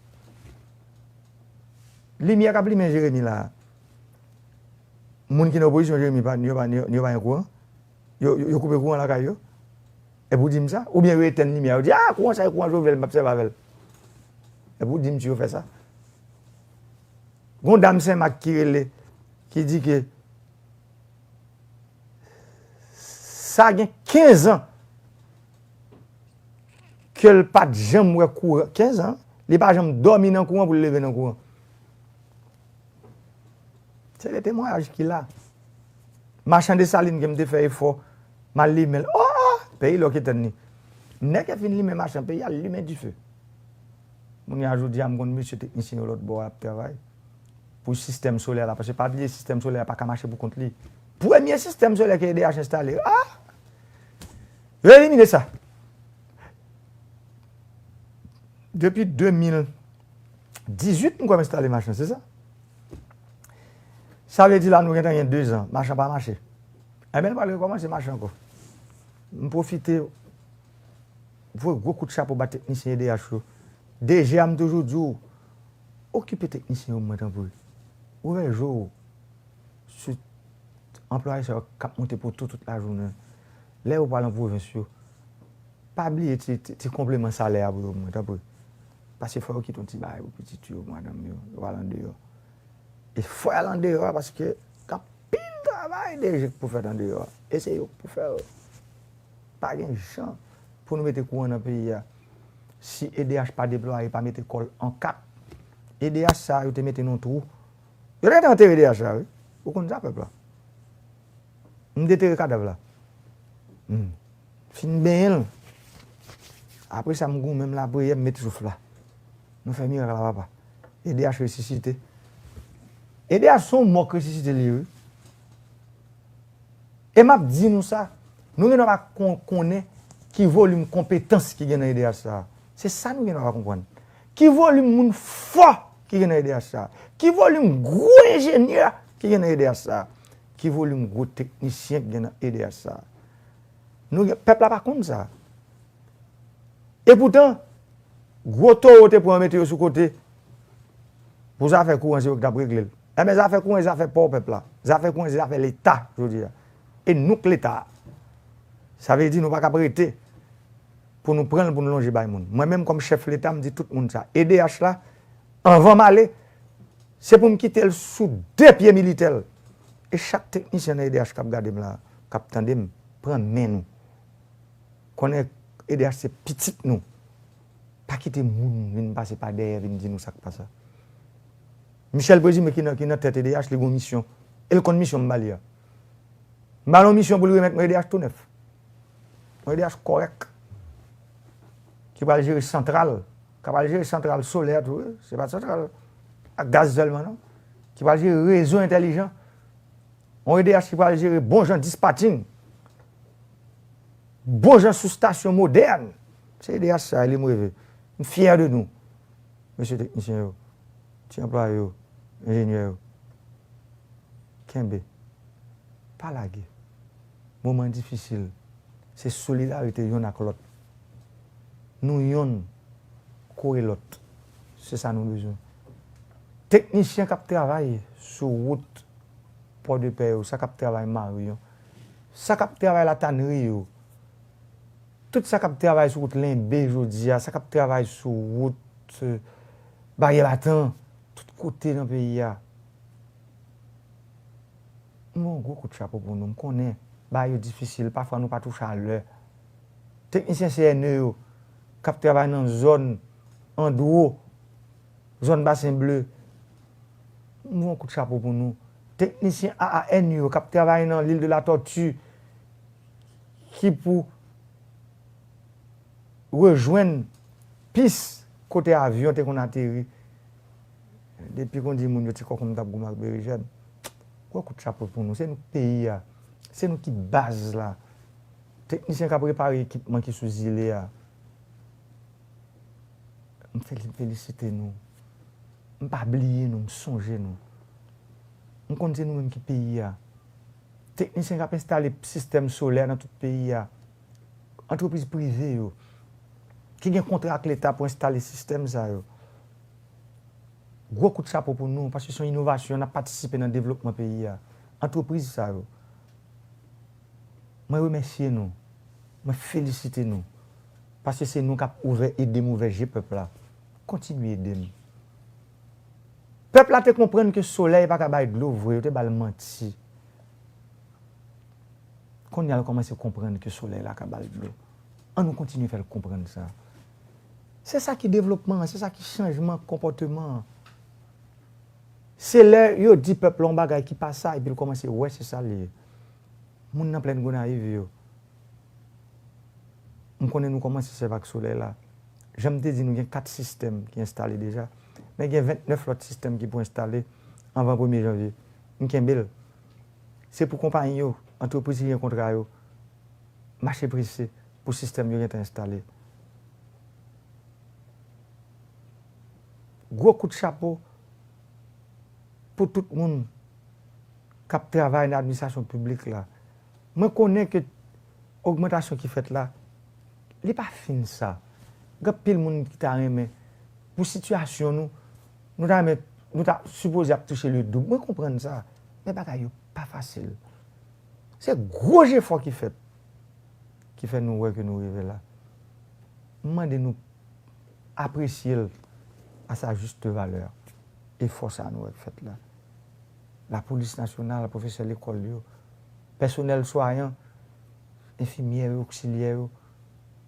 Limyè k ap limen Jeremi la, moun ki nan opozisyon Jeremi, pa, yo pa, yo, yo pa gen kouran? Yo, yo, yo koupe kouran lakay yo? Epi w di m sa? Oubyen yo etèn limyè a, yo di, "Ah, kouran sa, e kouran Jovenel, m p ap sèvi avè l." Epi w di m si yo fè sa? Gon dam Senmak ki rele, ki di ke sa gen kenz an ke l pa t janm wè kouran. Kenz an, li pa janm dòmi nan kouran pou l leve nan kouran. Se de temwayaj ki la. Machan Desalin ke m te fè efò, m al limen l. Oh, oh, peyi lòk etèn li. Nèg yo fin limen machan, peyi a limen dife. Kounye a jodi a, m konn mesye teknisyen yo lòt bò a ap travay pou sistèm solè la, paske pa bliye sistèm solè a pa ka mache pou kont li. Premye sistèm solè ke E D H enstale, ah! Yo elimine sa. Depi de mil dizuit, m kwè m enstale machan, se sa? Sa vle di la, nou gentan gen de zan, machan pa mache. Enben, l pral rekòmanse mache ankò. M pwofite voye gwo kout chapo ba teknisyen E D H yo. D G a, m toujou di w, okipe teknisyen yo, mwen, tanpri. Ouvè je w sou anplwaye sa yo k ap monte poto tout lajounen. Lè yo pral nan pwovens yo, pa bliye ti, ti, ti konpleman salè a pou yo, mwen, tanpri. Paske fò yo kite yon ti bagay pou pitit yo, pou madanm yo, yo pral andeyò. E fò y al andeyò a, paske gen anpil travay deja pou fèt andeyò a. E se yo k pou fè l. Pa gen jan pou nou mete kouran nan peyi a si E D H pa deplwaye, pa mete kò l an kat. E D H sa a, yo te mete nan twou. Yo te gentan antere E D H la, wi. Ou konn sa, pèp la. M detere kadav la. Hmm. Fin benyen l. Apre sa, m goumen, m lapriyè, m met souf la. Nou fè mirak la, papa. E D H resisite. E D H se yon mò k resisite li ye, wi. E m ap di nou sa, nou gen dwa pa kon-, konnen ki volim konpetans ki gen nan E D H sa a. Se sa nou gen dwa pa konprann. Ki volim moun fò ki gen nan E D H sa a. Ki volim gwo enjenyè ki gen nan E D H sa a. Ki volim gwo teknisyen ki gen nan E D H sa a. Nou gen, pèp la pa konn sa. E poutan, gwo towo te pran mete yo sou kote pou zafè kouran, se yo ki t ap regle l. Enben, zafè kouran, se zafè pa w, pèp la. Zafè kouran, se zafè Leta, jodi a. E nou k Leta a. Sa vle di nou pa ka ap rete pou nou pran l, pou nou lonje bay moun. Mwen menm, kòm chèf Leta, m di tout moun sa. E D H la, anvan m ale, se pou m kite l sou de pye militè l. E chak teknisyen nan E D H k ap gade m la, k ap tande m, pran men nou. Konnen E D H se pitit nou. Pa kite moun vin pase pa dèyè, vin di nou sa k pa sa. Michel Présumé ki nan, ki nan tèt E D H, li gen yon misyon. E l konn misyon m ba li a. M ba l yon misyon pou l remèt mwen E D H tou nèf. Yon E D H kòrèk. Ki pral jere santral. Ki pral jere santral solè tou, wi. Se pa santral ak gaz sèlman, non. Ki pral jere rezo entèlijan. Yon E D H ki pral jere bon jan dispatching. Bon jan sou stasyon modèn. Se E D H sa, li m reve. M fyè de nou. Mesye teknisyen yo, ti anplwaye yo, enjenyè yo. Kenbe. Pa lage. Moman difisil. Se solidarite yonn ak lòt. Nou yonn kore lòt. Se sa nou bezwen. Teknisyen k ap travay sou wout Pòdepè yo, sa k ap travay Mariyon, sa k ap travay Latanri yo, tout sa k ap travay sou wout Lenbe jodi a, sa k ap travay sou wout, eh, Baryè Batan, tout kote nan peyi a. M ba yon gwo kout chapo pou nou. M konnen bagay yo difisil, pafwa nou pa touche a lè. Teknisyen C N E yo k ap travay nan zòn Andro, zòn Basen Ble, m voye yon kout chapo pou nou. Teknisyen A A N yo k ap travay nan Lil de la Tòti, ki pou rejwenn pis kote avyon te konn ateri. Depi konn di moun yo ti kòkòm t ap goumen ak berejèn. Gwo kout chapo pou nou. Se nou k peyi a. Se nou ki baz la. Teknisyen k ap repare ekipman ki sou zile a. M feli-, felisite nou. M pa bliye nou, m sonje nou. M konn se nou menm ki peyi a. Teknisyen k ap enstale sistèm solè nan tout peyi a. Antrepriz prive yo ki gen kontra ak Leta pou enstale sistèm sa yo. Gwo kout chapo pou nou, paske se yon inovasyon, n ap patisipe nan devlopman peyi a. Antrepriz sa yo, mwen remèsye nou, mwen felisite nou, paske se nou k ap ouvè, ede m ouvè je pèp la. Kontinye ede m. Pèp la te konprann ke solèy pa ka bay dlo vre, yo te ba l manti. Kounye a l kòmanse konprann ke solèy la ka ba l dlo. An nou kontinye fè l konprann sa. Se sa ki devlopman an, se sa ki chanjman konpòteman an. Se lè yo di pèp la yon bagay ki pa sa, epi l kòmanse wè se sa l ye. Moun nan Plèn Gonayiv yo, m konnen nou kòmanse sèvi ak solèy la. Jan m te di nou, gen kat sistèm ki enstale deja, men gen vennèf lòt sistèm ki pou enstale anvan premye janvye. M kenbe l. Se pou konpayi yo, antrepriz ki gen kontra yo, mache prese pou sistèm yo gentan enstale. Gwo kout chapo pou tout moun k ap travay nan administrasyon piblik la. Mwen konnen ke ogmantasyon ki fèt la, li pa fin sa. Gen anpil moun ki ta renmen, pou sitiyasyon nou, nou ta renmen, nou ta sipoze ap touche li doub. Mwen konprann sa, men bagay yo pa fasil. Se gwo jefò ki fèt, ki fè nou wè ke nou rive la. M mande nou apresye l à sa juste valeur. Efò sa nou wè k fèt la. Lapolis nasyonal, pwofesè lekòl yo, pèsonèl swayan, enfimyè yo, oksilyè yo,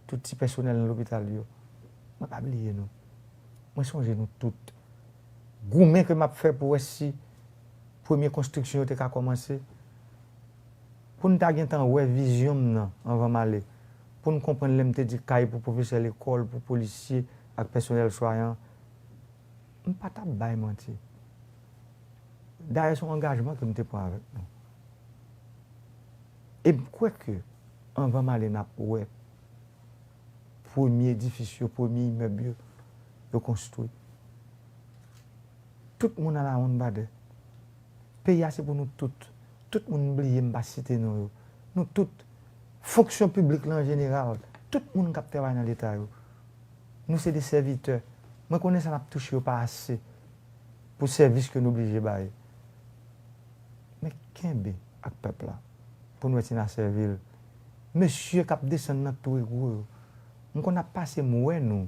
tout ti pèsonèl nan lopital yo. Mwen pa bliye nou. Mwen sonje nou tout. Goumen ke m ap fè pou wè si premye konstriksyon yo te ka kòmanse. Pou n ta gentan wè vizyon m nan anvan m ale. Pou n konprann lè m te di kay pou pwofesè lekòl, pou polisye ak pèsonèl swayan, m pa t ap bay manti. Dayè, se yon angajman ke m te pran avèk nou. E m kwè ke anvan m ale, n ap wè premye edifis yo, premye imèb yo, yo konstwi. Tout moun alawonn badè. Peyi a se pou nou tout. Tout moun m bliye, m pa site non yo. Nou tout, fonksyon piblik la an jeneral, tout moun k ap travay nan Leta yo, nou se de sèvitè. Mwen konnen sa n ap touche yo pa ase pou sèvis ke nou blije bay. Men kenbe ak pèp la pou n wè si n a sèvi l. Mesye k ap desann nan Touregwo yo, m konn ap pase, m wè nou.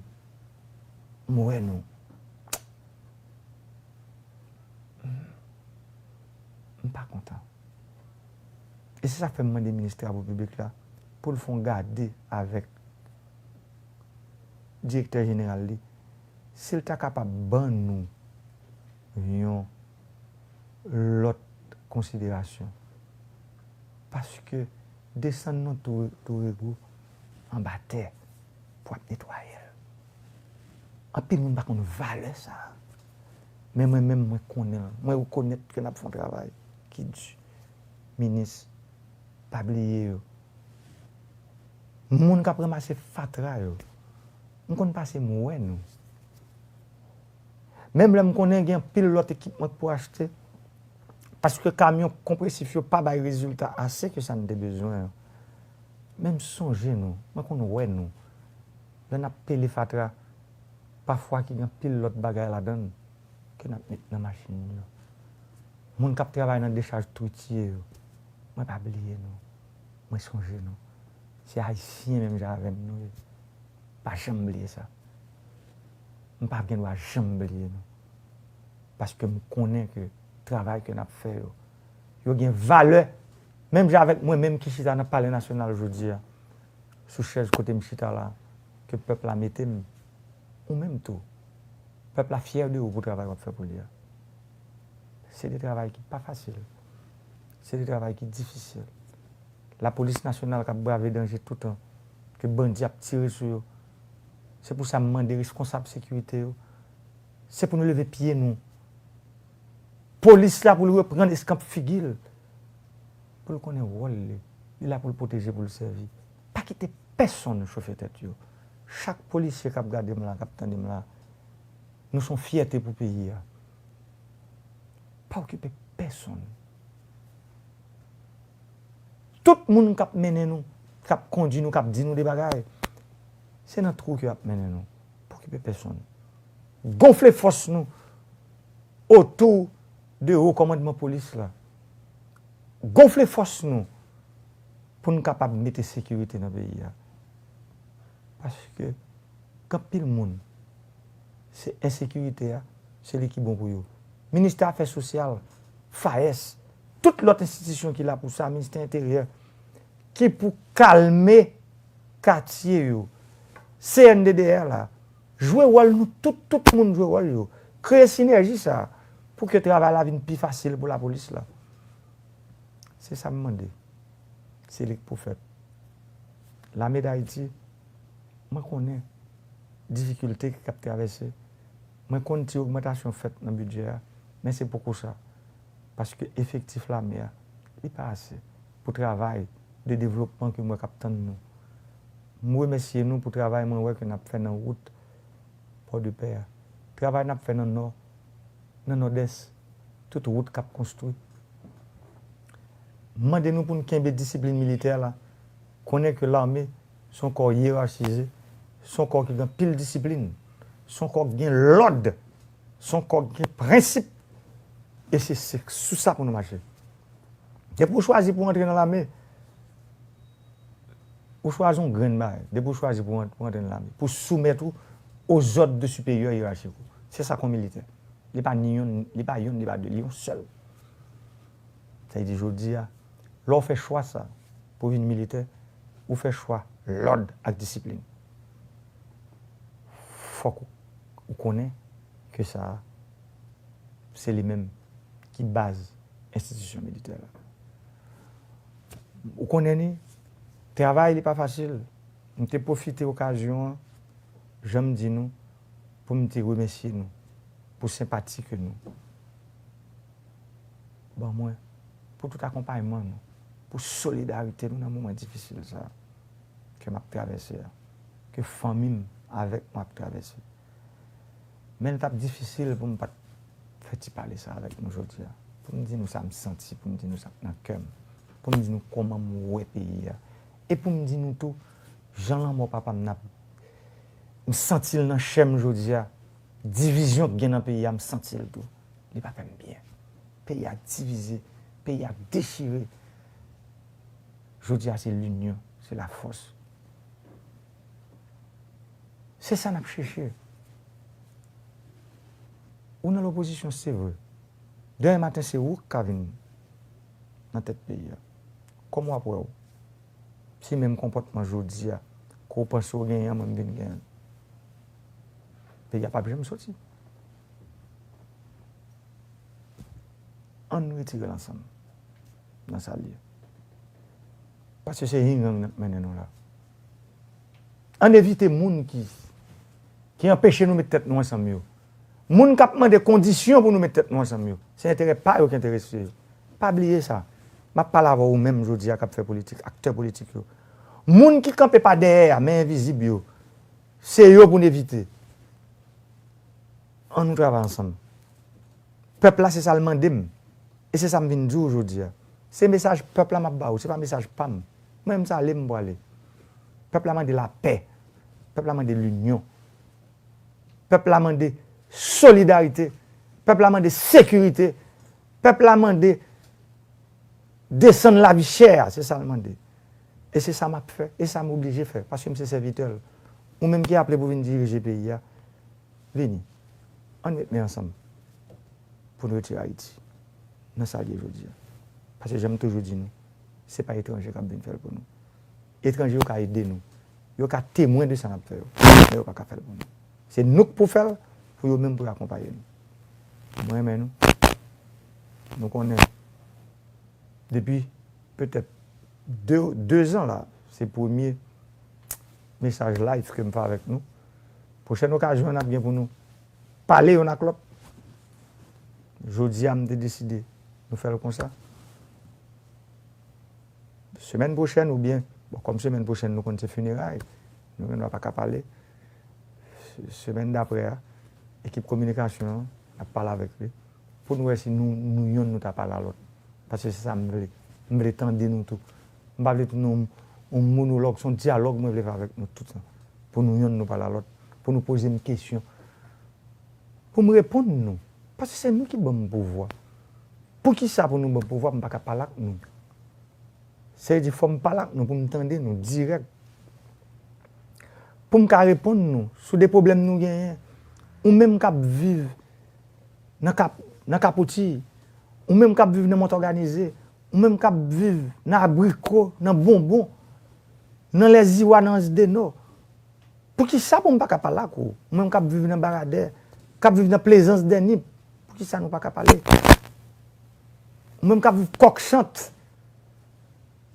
M wè nou. M pa kontan. E se sa k fè m mande minis travo piblik la pou l fè yon gade avèk direktè jeneral li, si l ta kapab ban nou yon lòt konsiderasyon. Paske desann nan Tou-, Touregwo anba tè pou ap netwaye l. Anpil moun pa konn valè sa. Men mwen menm, mwen konnen l. Mwen rekonèt ke n ap fè yon travay ki di. Minis, pa bliye yo. Moun k ap ranmase fatra yo, m konn pase, m wè nou. Menm lè m konnen gen anpil lòt ekipman k pou achte, paske kamyon konpresif yo pa bay rezilta ase ke sa n te bezwen an. Men m sonje nou, mwen konn wè nou. Lè n ap pele fatra, pafwa ki gen anpil lòt bagay ladan l ke n ap met nan machin yo. Moun k ap travay nan dechaj twitye yo, mwen pa bliye nou. Mwen sonje nou. Se Ayisyen menm jan avè m nou ye. Pa janm bliye sa. M pa gen dwa janm bliye nou. Paske m konnen ke travay ke n ap fè yo, yo gen valè. Menm jan avèk mwen menm ki chita nan Palè Nasyonal jodi a, sou chèz kote m chita la, ke pèp la mete m, ou menm tou, pèp la fyè de ou pou travay w ap fè pou li a. Se de travay ki pa fasil. Se de travay ki difisil. Lapolis nasyonal k ap brave danje toutan, ke bandi ap tire sou yo. Se pou sa m mande reskonsab sekirite yo, se pou nou leve pye nou. Polis la pou l reprann eskanp figi l. Pou l konnen wòl li. Li la pou l pwoteje, pou l sèvi. Pa kite pèsonn chofe tèt yo. Chak polisye k ap gade m la, k ap tande m la, nou se yon fyète pou peyi a. Pa okipe pèsonn. Tout moun k ap mennen nou, k ap kondui nou, k ap di nou de bagay, se nan twou ke y ap mennen nou. Pa okipe pèsonn. Gonfle fòs nou. otou de wo kòmandman polis la. Gonfle fòs nou pou n kapab mete sekirite nan peyi a. Paske gen anpil moun, se ensekirite a, se li ki bon pou yo. Ministè Afè Sosyal, FAES, tout lòt enstitisyon ki la pou sa, Ministè Enteryè, ki pou kalme katye yo. C N D D R la, jwe wòl nou tout, tout moun jwe wòl yo. Kreye sinèji sa a pou ke travay la vin pi fasil pou lapolis la. Se sa m mande. Se li k pou fèt. Lame Dayiti, mwen konnen difikilte k ap travèse. Mwen konn ti ogmantasyon fèt nan bidjè a, men se poko sa. Paske efektif lame a, li pa ase pou travay de devlopman ke m wè k ap tann nou. M remèsye nou pou travay mwen wè ke n ap fè nan wout Pòdepè a. Travay n ap fè nan Nò, nan Nòdès, tout wout k ap konstwi. M mande nou pou n kenbe disiplin militè la. Konnen ke lame se yon kò yerachize, se yon kò ki gen anpil disiplin, se yon kò ki gen lòd, se yon kò ki gen prensip. E se, se sou sa pou nou mache. Depi w chwazi pou w antre nan lame, ou chwazi yon grenn bagay. Depi w chwazi pou w ant-, pou w antre nan lame, pou w soumèt ou aux ordres de supérieurs hiérarchiques ou. Se sa k yon militè. Li pa ni yonn, li pa yonn, li pa de, li yon sèl. Sa vle di jodi a, lè w fè chwa sa pou vin militè, ou fè chwa lòd ak disiplin. Fòk ou, ou konnen ke sa a, se li menm ki baz enstitisyon militè la. Ou konnen ni, travay li pa fasil. M te pwofite okazyon an, jan m di nou, pou m te remèsye nou pou senpati ke nou ban mwen, pou tout akonpayman nou, pou solidarite nou nan moman difisil sa a ke m ap travèse a, ke fanmi m avèk mwen ap travèse. Men l t ap difisil pou m pa t fè ti pale sa avèk nou jodi a, pou m di nou sa m santi, pou m di nou sa k nan kè m, pou m di nou kòman m wè peyi a, e pou m di nou tou, jan lanmò papa m nan, m santi l nan chè m jodi a, divizyon k gen nan peyi a, m santi l tou. Li pa fè m byen. Peyi a divize, peyi a dechire. Jodi a se linyon, se lafòs. Se sa n ap chèche. Ou nan lopozisyon, se vre. Demen maten, se ou k ka vin nan tèt peyi a. Kòman w ap wè w? Si menm konpòtman jodi a, ke w panse w genyen an, mwen m vin genyen l, peyi a p ap janm soti. Ann retire l ansanm nan sa l ye. Paske se ying yang nan k mennen nou la. Ann evite moun ki, ki anpeche nou met tèt nou ansanm yo. Moun k ap mande kondisyon pou nou met tèt nou ansanm yo, se enterè pa yo ki enterese yo. Pa bliye sa. M ap pale avè w ou menm jodi a k ap fè politik, aktè politik yo. Moun ki kanpe pa dèyè a, men envizib yo, se yo pou n evite. Ann nou travay ansanm. Pèp la, se sa l mande m. E se sa m vin di w jodi a. Se mesaj pèp la m ap ba ou, se pa mesaj pa m. Mwen menm, se ale m prale. Pèp la mande lapè. Pèp la mande linyon. Pèp la mande solidarite. Pèp la mande sekirite. Pèp la mande desann lavi chè a, se sa l mande. E se sa m ap fè, e sa m oblije fè, paske m se sèvitè l. Ou menm ki aple pou vin dirije peyi a, vini. Ann met men ansanm pou n retire Ayiti nan sa l ye jodi a. Paske jan m toujou di nou, se pa etranje k ap vin fè l pou nou. Etranje yo ka ede nou. Yo ka temwen de sa n ap fè yo. Men yo pa ka fè l pou nou. Se nou k pou fè l, pou yo menm pou yo akonpaye nou. Mwen renmen nou. Nou konnen depi petèt de, de zan la, se premye mesaj live ke m fè avèk nou. Pwochèn okazyon n ap gen pou nou pale youn ak lòt. Jodi a, m te deside nou fè l konsa. Semèn pwochèn oubyen, bon, kòm semèn pwochèn nou konn se fineray, nou gen dwa pa ka pale. Se-, semèn daprè a, ekip kominikasyon an ap pale avèk li pou nou wè si nou, nou yonn nou ta pale a lòt. Paske se sa m vle. M vle tande nou tou. M pa vle tounen yon, yon monològ, se yon dyalòg mwen vle fè avèk nou tout. Pou nou yonn nou pale a lòt, pou nou poze m kesyon, pou m reponn nou. Paske se nou ki ban m pouvwa. Poukisa pou nou ban m pouvwa pou m pa ka pale ak nou? Se di fò m pale ak nou pou m tande nou dirèk. Pou m ka reponn nou sou de pwoblèm nou genyen. Ou menm k ap viv nan kap, nan Kapouti, ou menm k ap viv nan Mont Òganize, ou menm k ap viv nan Abriko, nan Bonbon, nan Lèziwa, nan Anse du Nord. Poukisa pou m pa ka pale ak ou? Ou menm k ap viv nan Baradè, k ap viv nan Plezans dè Nip, poukisa nou pa ka pale? Ou menm k ap viv Kòkchant,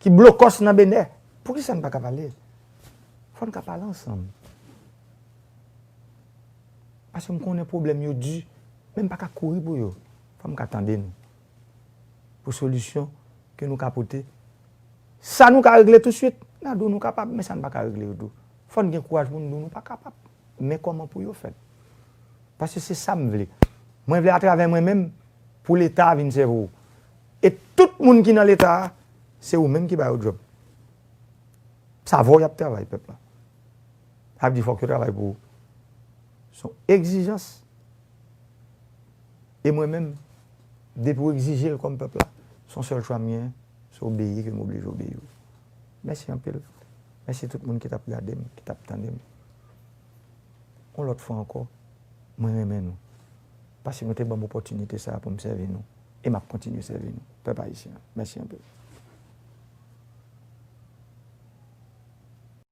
ki blokòs nan Benè, poukisa n pa ka pale? Fò n ka pale ansanm. Paske m konnen pwoblèm yo di, men m pa ka kouri pou yo. Fò m ka tande nou. Pou solisyon ke nou ka pote. Sa nou ka regle touswit, n a di w nou kapab, men sa n pa ka regle yo tou. Fò n gen kouraj pou n di w nou pa kapab. Men kòman pou yo fèt? Paske se sa m vle. Mwen vle atravè mwen menm, pou Leta a vin sèvi w. E tout moun ki nan Leta a, se ou menm ki ba yo djòb. Sa vò y ap travay pèp la. Sa vle di fòk yo travay pou ou. Se yon egzijans. E mwen menm, depi w egzije l kòm pèp la, se yon sèl chwa m genyen, se obeyi ke m oblije obeyi w. Mèsi anpil. Mèsi tout moun ki t ap gade m, ki t ap tande m. Yon lòt fwa ankò, mwen renmen nou. Paske nou te ban m opòtinite sa a pou m sèvi nou. E m ap kontinye sèvi nou, pèp ayisyen an. Mèsi anpil.